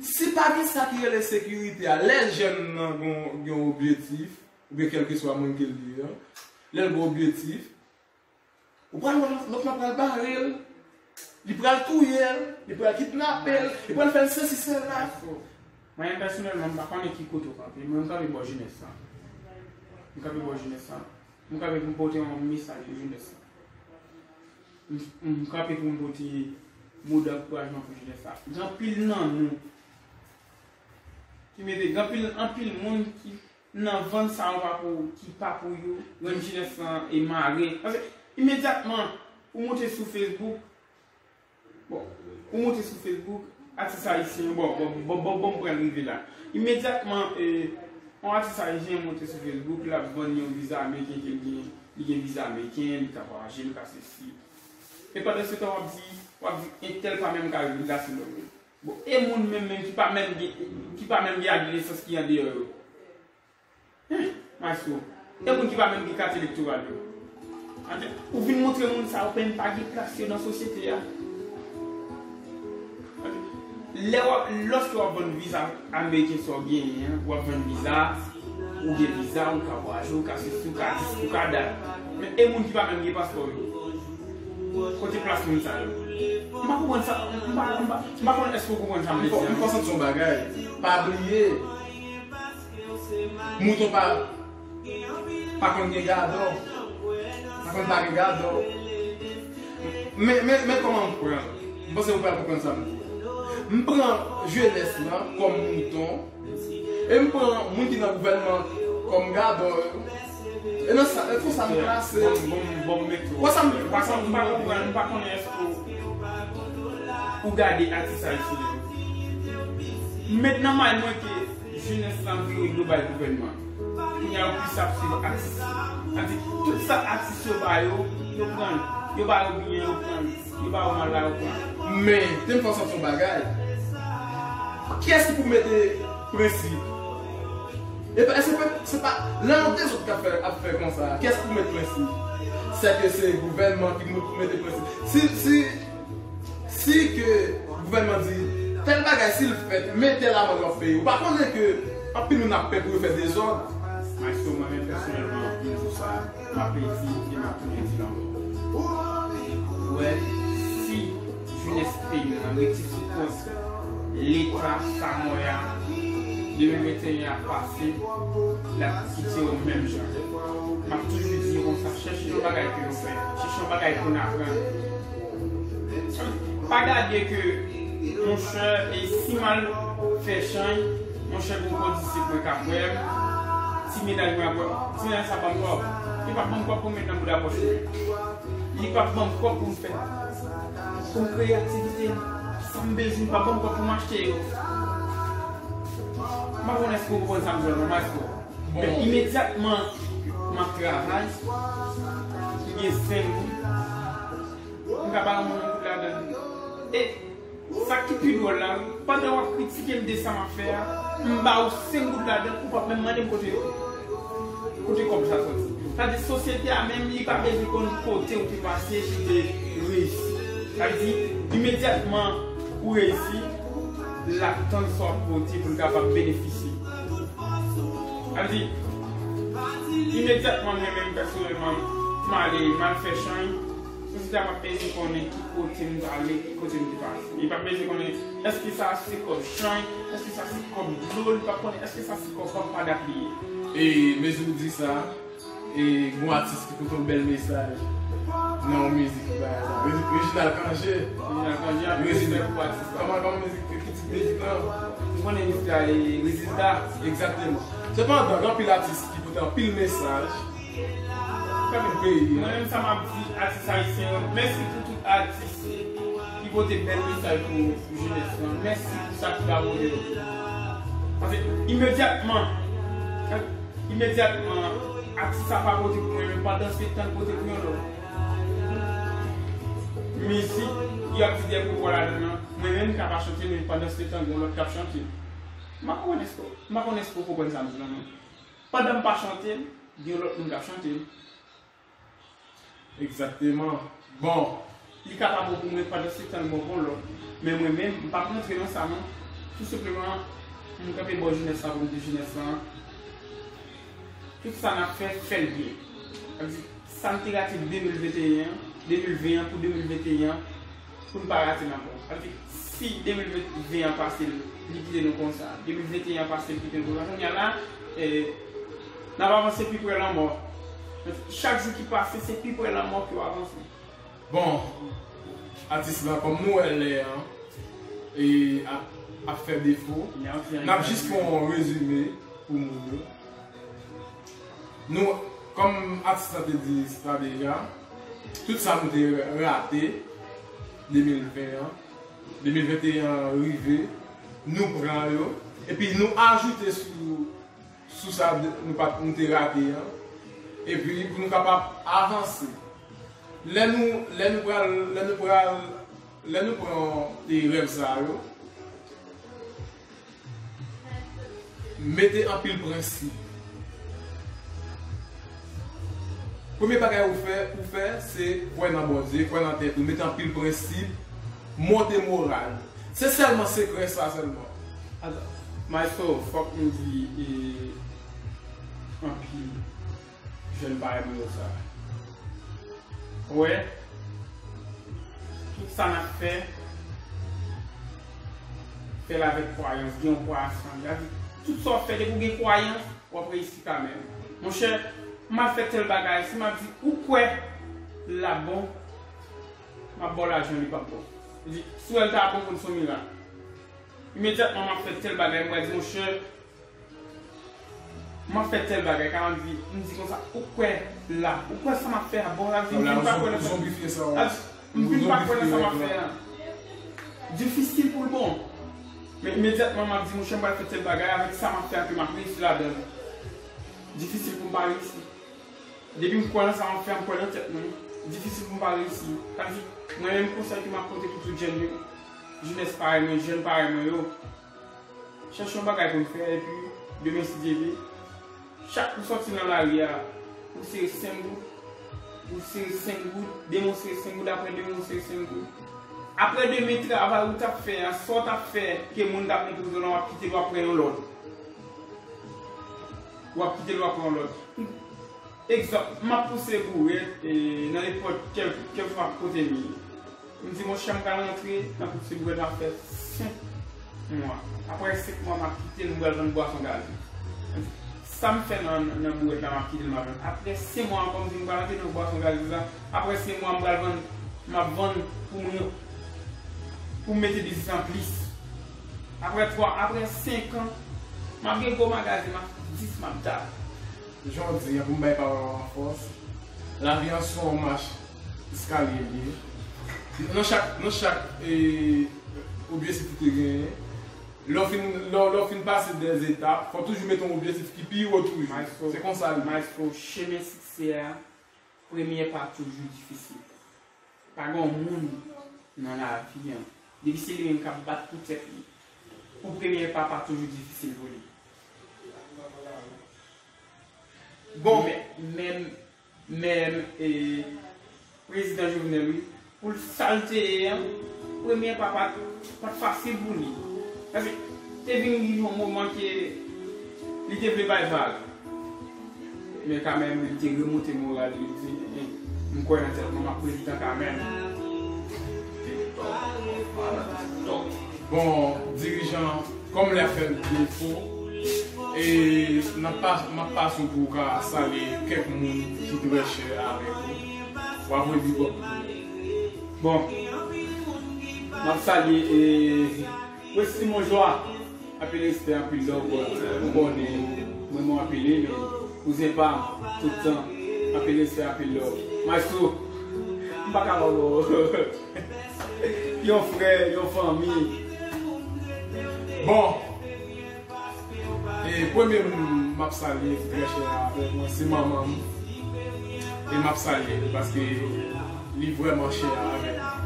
Si pa gen sa ki rele sekirite a, lè jèn nan gen yon objektif, oubyen kèlkeswa moun ke l ye an, lè l gen objektif, ou pral wè lòt la pral bare l, li pral touye l, li pral kidnape l, li pral fè l sesi sela. Mwen menm pèsonèlman, m pa konnen ki kote w kanpe, mwen m kanpe bò jenès lan. M kanpe bò jenès lan. M kanpe pou m pote yon mesaj pou jenès lan. M, m kanpe pou m pote mo dankourajman pou jenès la. Gen anpil nan nou ki mete, gen anpil, anpil moun ki nan vann sa yo pa pou, ki pa pou yo, rann jenès lan e mare. Paske imedyatman ou monte sou Facebook, bon, ou monte sou Facebook, atis ayisyen, bon, bon, bon, bon, bon, m pral rive la. Imedyatman, e, yon atis ayisyen monte sou Facebook, l ap vann yon viza ameriken ke l gen, li gen viza ameriken, li ka vwayaje, li ka sesi. E pandan se tan w ap di, w ap di entèl pa menm ka viv la se lòt. Bon, e moun menm menm ki pa menm gen, ki pa menm gen ak de nesans ki andeyò yo. Maestro, e moun ki pa menm gen kat elektoral yo. Ou vin montre moun sa yo pa menm pa gen plas yo nan sosyete a. Lè w ap, lòske w ap vann viza ameriken sa w genyen an, w ap vann viza, ou gen viza, ou ka vwayaje, ou ka sesi, ou ka dis, ou ka dat. Men e moun ki pa menm gen paspò yo. Kote plas moun sa yo? M pa konprann sa, m pa, m pa, m pa konn èske w konprann sa m vle di an. M fè w santi yon bagay. Pa bliye, mouton pa, pa konn gen gadò. Pa konn pa gen gadò. Men, men, men kòman m pran? M panse ou pral konprann sa m di. M pran jenès lan kòm mouton. E m pran moun ki nan gouvènman kòm gadò yo. E nan sa, e konsa m klase. Bon, bon, bon, m mete w. Wè sa m, wè sa m, m pa konprann, m pa konnen èske w, ou gade atis ayisyen yo. M met nan may mwen ke jenès lan vire do bay gouvènman. Kounye a yo plis ap swiv atis. Sa di, tout sa atis yo ba yo, yo pran l. Yo ba yo byen, yo pran l. Li pa ou mal la yo pran. Men, te m fè w santi yon bagay. Kiyès ki pou mete prensip? E pa, se pa, se pa, lè yon de zòt k ap fè, ap fè konsa, kiyès ki pou mete prensip? Sèke se gouvènman ki pou mete prensip. Si, si, si ke gouvènman di, tèl bagay, si l fèt, men tèl amann w ap peye. Ou pa konnen ke anpil moun ap pè pou yo fè dezòd? Maestro, mwen menm pèsonèlman, m di w sa. M ap redi e m ap tou redi l ankò. Ou wè, si jenès peyi m nan rete sou kont Leta Samòy a, de mil venteyen ap pase, l ap kite yo menm jan. M ap toujou di yo konsa, chèche yon bagay pou nou fè, chèche yon bagay pou n aprann. Pa gade ke, monchè, e si m al fè chanj, monchè, gon kondisip mwen k ap wè m, ti medaj mwen ap wè m, ti medaj sa ban m kòb. Li p ap ban m kòb pou m met nan bouda pòch mwen. Li p ap ban m kòb pou m fè, pou m kreye aktivite m. Sa m bezwen, li p ap ban m kòb pou m achte yo. M pa konn èske w konprann sa m di w lan, maestro. Men imedyatman m ap travay, m gen senk goud, m ka ba yon moun yon goud ladan l. E sa ki pi dwòl la, wi, pandan w ap kritike m de sa m ap fè a, m ba ou senk goud ladan l, ou p ap menm mande m kote, kote kòb sa sòti. Sa di sosyete a menm, li pa bezwen konn kote ou te pase pou te reyisi. Sa vle di, imedyatman ou reyisi, l ap tann sa w ap pote pou l kapab benefisye. Sa vle di, imedyatman mwen menm pèsonèlman, m ale, m al fè chanj, sosyete a p ap bezwen konnen ki kote m t ale, ki kote m te pase. Li p ap bezwen konnen èske sa se kòb chanj, èske sa se kòb dlo, li p ap konnen èske sa se kòb pa m pa dat li ye. E mezi w di sa, E gon atis ki pote yon bèl mesaj nan yon mizik ki bagay sa. Regi- Reginald Cangé. Reginald Cangé, anpil respè pou atis la. Kòman, kòman mizik, ki tit mizik lan? Ou konnen mizik la e Rezilta. Egzakteman. Sepandan, gen anpil atis ki pote anpil mesaj pou peyi a. Mwen menm sa m ap di atis ayisyen yo, mèsi pou tout atis ki pote bèl mesaj pou jenès lan. Mèsi pou sa ki pa pote yo. Paske imedyatman, imedyatman, atis sa pa pote pou mwen, men pandan se tan l pote pou yon lòt. Mizik, y ap di de gwo vwa ladan l, mwen menm ka pa chante l, men pandan se tan, gen yon lòt k ap chante l. M pa konnen si, m pa konnen si w konprann sa m di la, non. Pandan m pa chante l, gen yon lòt moun k ap chante l. Egzakteman. Bon. Li ka pa bon pou mwen pandan se tan l bon pou lòt. Men mwen menm, m p ap rantre nan sa non. Tou senpleman, m kanpe bò jenès la pou m di jenès lan. Tout sa n ap fè, fè l byen. Sa vle di, sa n te rate de mil venteyen an, de mil ven an pou de mil venteyen an, pou n pa rate l ankò. Sa vle di, si de mil ven an pase, li kite nou konsa, de mil venteyen an pase, li kite nou konsa, kounye a la, eh, n ap avanse pi pre lanmò. Chak jou ki pase, se pi pre lanmò ke w avanse. Bon, atis la, kòm nou wè lè an, e ap, ap fè defo, n ap jis fè yon rezime pou moun yo. Nou, kòm atis la te di sa deja, tout sa nou te rate de mil ven an, de mil venteyen an rive, nou pran yo, epi nou ajoute sou, sou sa de- nou pa, nou te rate an, epi pou nou kapab avanse. Lè nou, lè nou pral, lè nou pral, lè nou pran, e, rèv sa yo, mete anpil prensip. Premye bagay ou fè, ou fè, se kwè nan Bondye, kwè nan tèt ou, mete anpil prensip, monte moral. Se sèlman sekrè sa sèlman. Atò, Maestro, fòk m di, e, anpil jèn parèy mwen yo sa. Ou wè, tout sa n ap fè, fè l avèk kwayans, gen yon kwayans nan li. Sa vle di, tout sa w ap fè, depi w gen kwayans, w ap reyisi kanmenm. Monchè, m al fè tèl bagay, si m ap di, ou kwè l ap bon, m ap ba w lajan, li p ap bon. Li di, si w wè l ta bon, konn se yon mirak. Imedyatman, m ap fè tèl bagay, m pral di, monchè, m ap fè tèl bagay, ka m di, m di konsa, ou kwè la, ou kwè sa m ap fè a bon, la, m fin pa kwè nan sa. M fin pa kwè nan sa m ap fè a. Difisil pou l bon. Men imedyatman, m ap di, monchè, m pral fè tèl bagay, avèk sa m ap fè a, ke m ap reyisi ladan l. Difisil pou m pa reyisi. Depi m kwè nan sa m ap fè a, m kwè nan tèt mwen. Difisil pou m pa reyisi. Sa vle di, mwen menm konsèy ke m ap pote pou tout jèn yo, jenès parèy mwen, jèn parèy mwen yo, chèche yon bagay pou n fè, epi demen, si Dye vle, chak ou sòti nan lari a, ou sere senk goud, ou sere senk goud, demen ou sere senk goud, apre demen ou sere senk goud. Apre demen, travay ou t ap fè a, sa w t ap fè, ke moun t ap montre w lan, w ap kite l, w ap pran yon lòt. W ap kite l, w ap pran yon lòt. Egzanp, m ap pouse bourèt, e, nan nenpòt kèl, kèlkeswa kote m ye. M di, monchè, m pral rantre nan pouse bourèt la fè senk mwa. Apre senk mwa, m ap kite l, m pral vann bwason gaze. Sa m fè nan, nan bourèt la, m ap kite l, m ap vann. Apre senk mwa ankò, m di, m pral rantre nan bwason gaze la. Apre senk mwa, m pral vann, m ap vann pou moun yo, pou m mete biznis an plis. Apre twa, apre senk an, m ap gen gwo magazen, m ap dis, m ap dat. Jan w di an, pou m bay pawòl ou an fòs, lavi an se yon mach eskalye l ye. Nan chak, nan chak, e, objektif ou te genyen, lè w fin, lè w, lè w fin pase dè etap, fò w toujou mete yon objektif ki pi wo toujou. Se konsa l ye. Maestro, chemen siksè a, premye pa toujou difisil. Pa gen yon moun nan lavi an, depi se li menm k ap bat pou tèt li, pou premye pa, pa toujou difisil pou li. Bon, men, men, men, e, prezidan Jovenel, wi, pou l sa l te ye an, premye pa, pa, pa t fasil pou li. Paske te vin rive yon moman ke li te vle bay vag. Men kanmenm, li te remonte moral li, li di, "Eh, m kwè nan tèt mwen, m ap prezidan kanmenm." Bon, dirijan, kòm lè fè l defo, E n ap pa, m ap pase w pou w ka salye kèk moun ki trè chè avèk ou. W ap voye big up pou yo. Bon, m ap salye e Westy Monjoie, anpil respè, anpil love, ou konnen mwen, mwen apele, men kouzen pa m, tout tan, anpil respè, anpil love. Maestro, m pa ka ba w yon frè, yon fanmi. Bon, e premye moun m ap salye ki trè chè avèk mwen, se manman m. E m ap salye l paske li vrèman chè avèk mwen.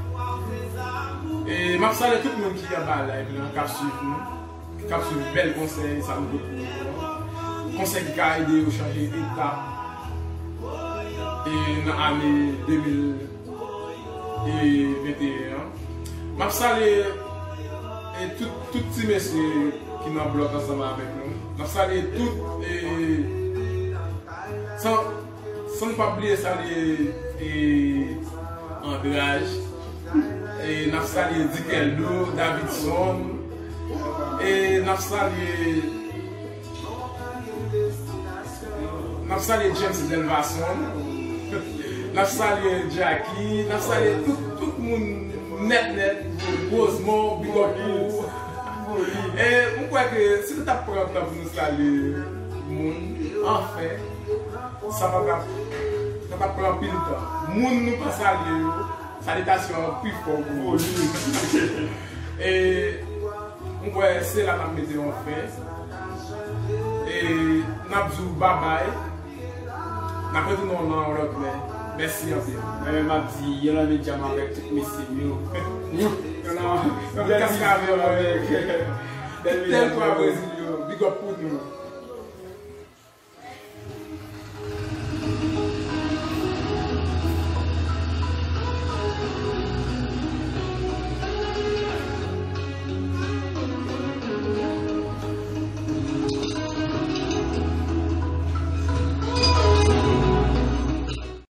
E m ap salye tout moun ki anba live lan, k ap swiv nou, k ap swiv bèl konsèy sa nou pote pou yo an. Konsèy ki ka ede yo chanje etap e nan ane de mil e venteyen an. M ap salye e tout, tout ti mesye ki nan blòk ansanm avèk nou. M ap salye tout e san, san n pa bliye salye e Andraj. E n ap salye Dikeldo, Davidson. E n ap salye N ap salye James Delvason. N ap salye Jackie. N ap salye tout, tout moun nèt nèt. Rosemond, big up pou ou. E m kwè ke si nou t ap pran tan pou nou salye moun, anfen, sa pa t ap, sa t ap pran anpil tan. Moun nou pa salye yo, salitasyon an pi fò pou yo. E m kwè se la n ap mete yon fen. E n ap di w babay. N ap retounen nan yon lòt lè. Mèsi anpil. Mwen menm m ap di yon lanne djam avèk tout mesye m yo. Yon, yon, yon bèl Kaskavè avèk bèl medam yo. Bèl medam yo. Big up pou nou.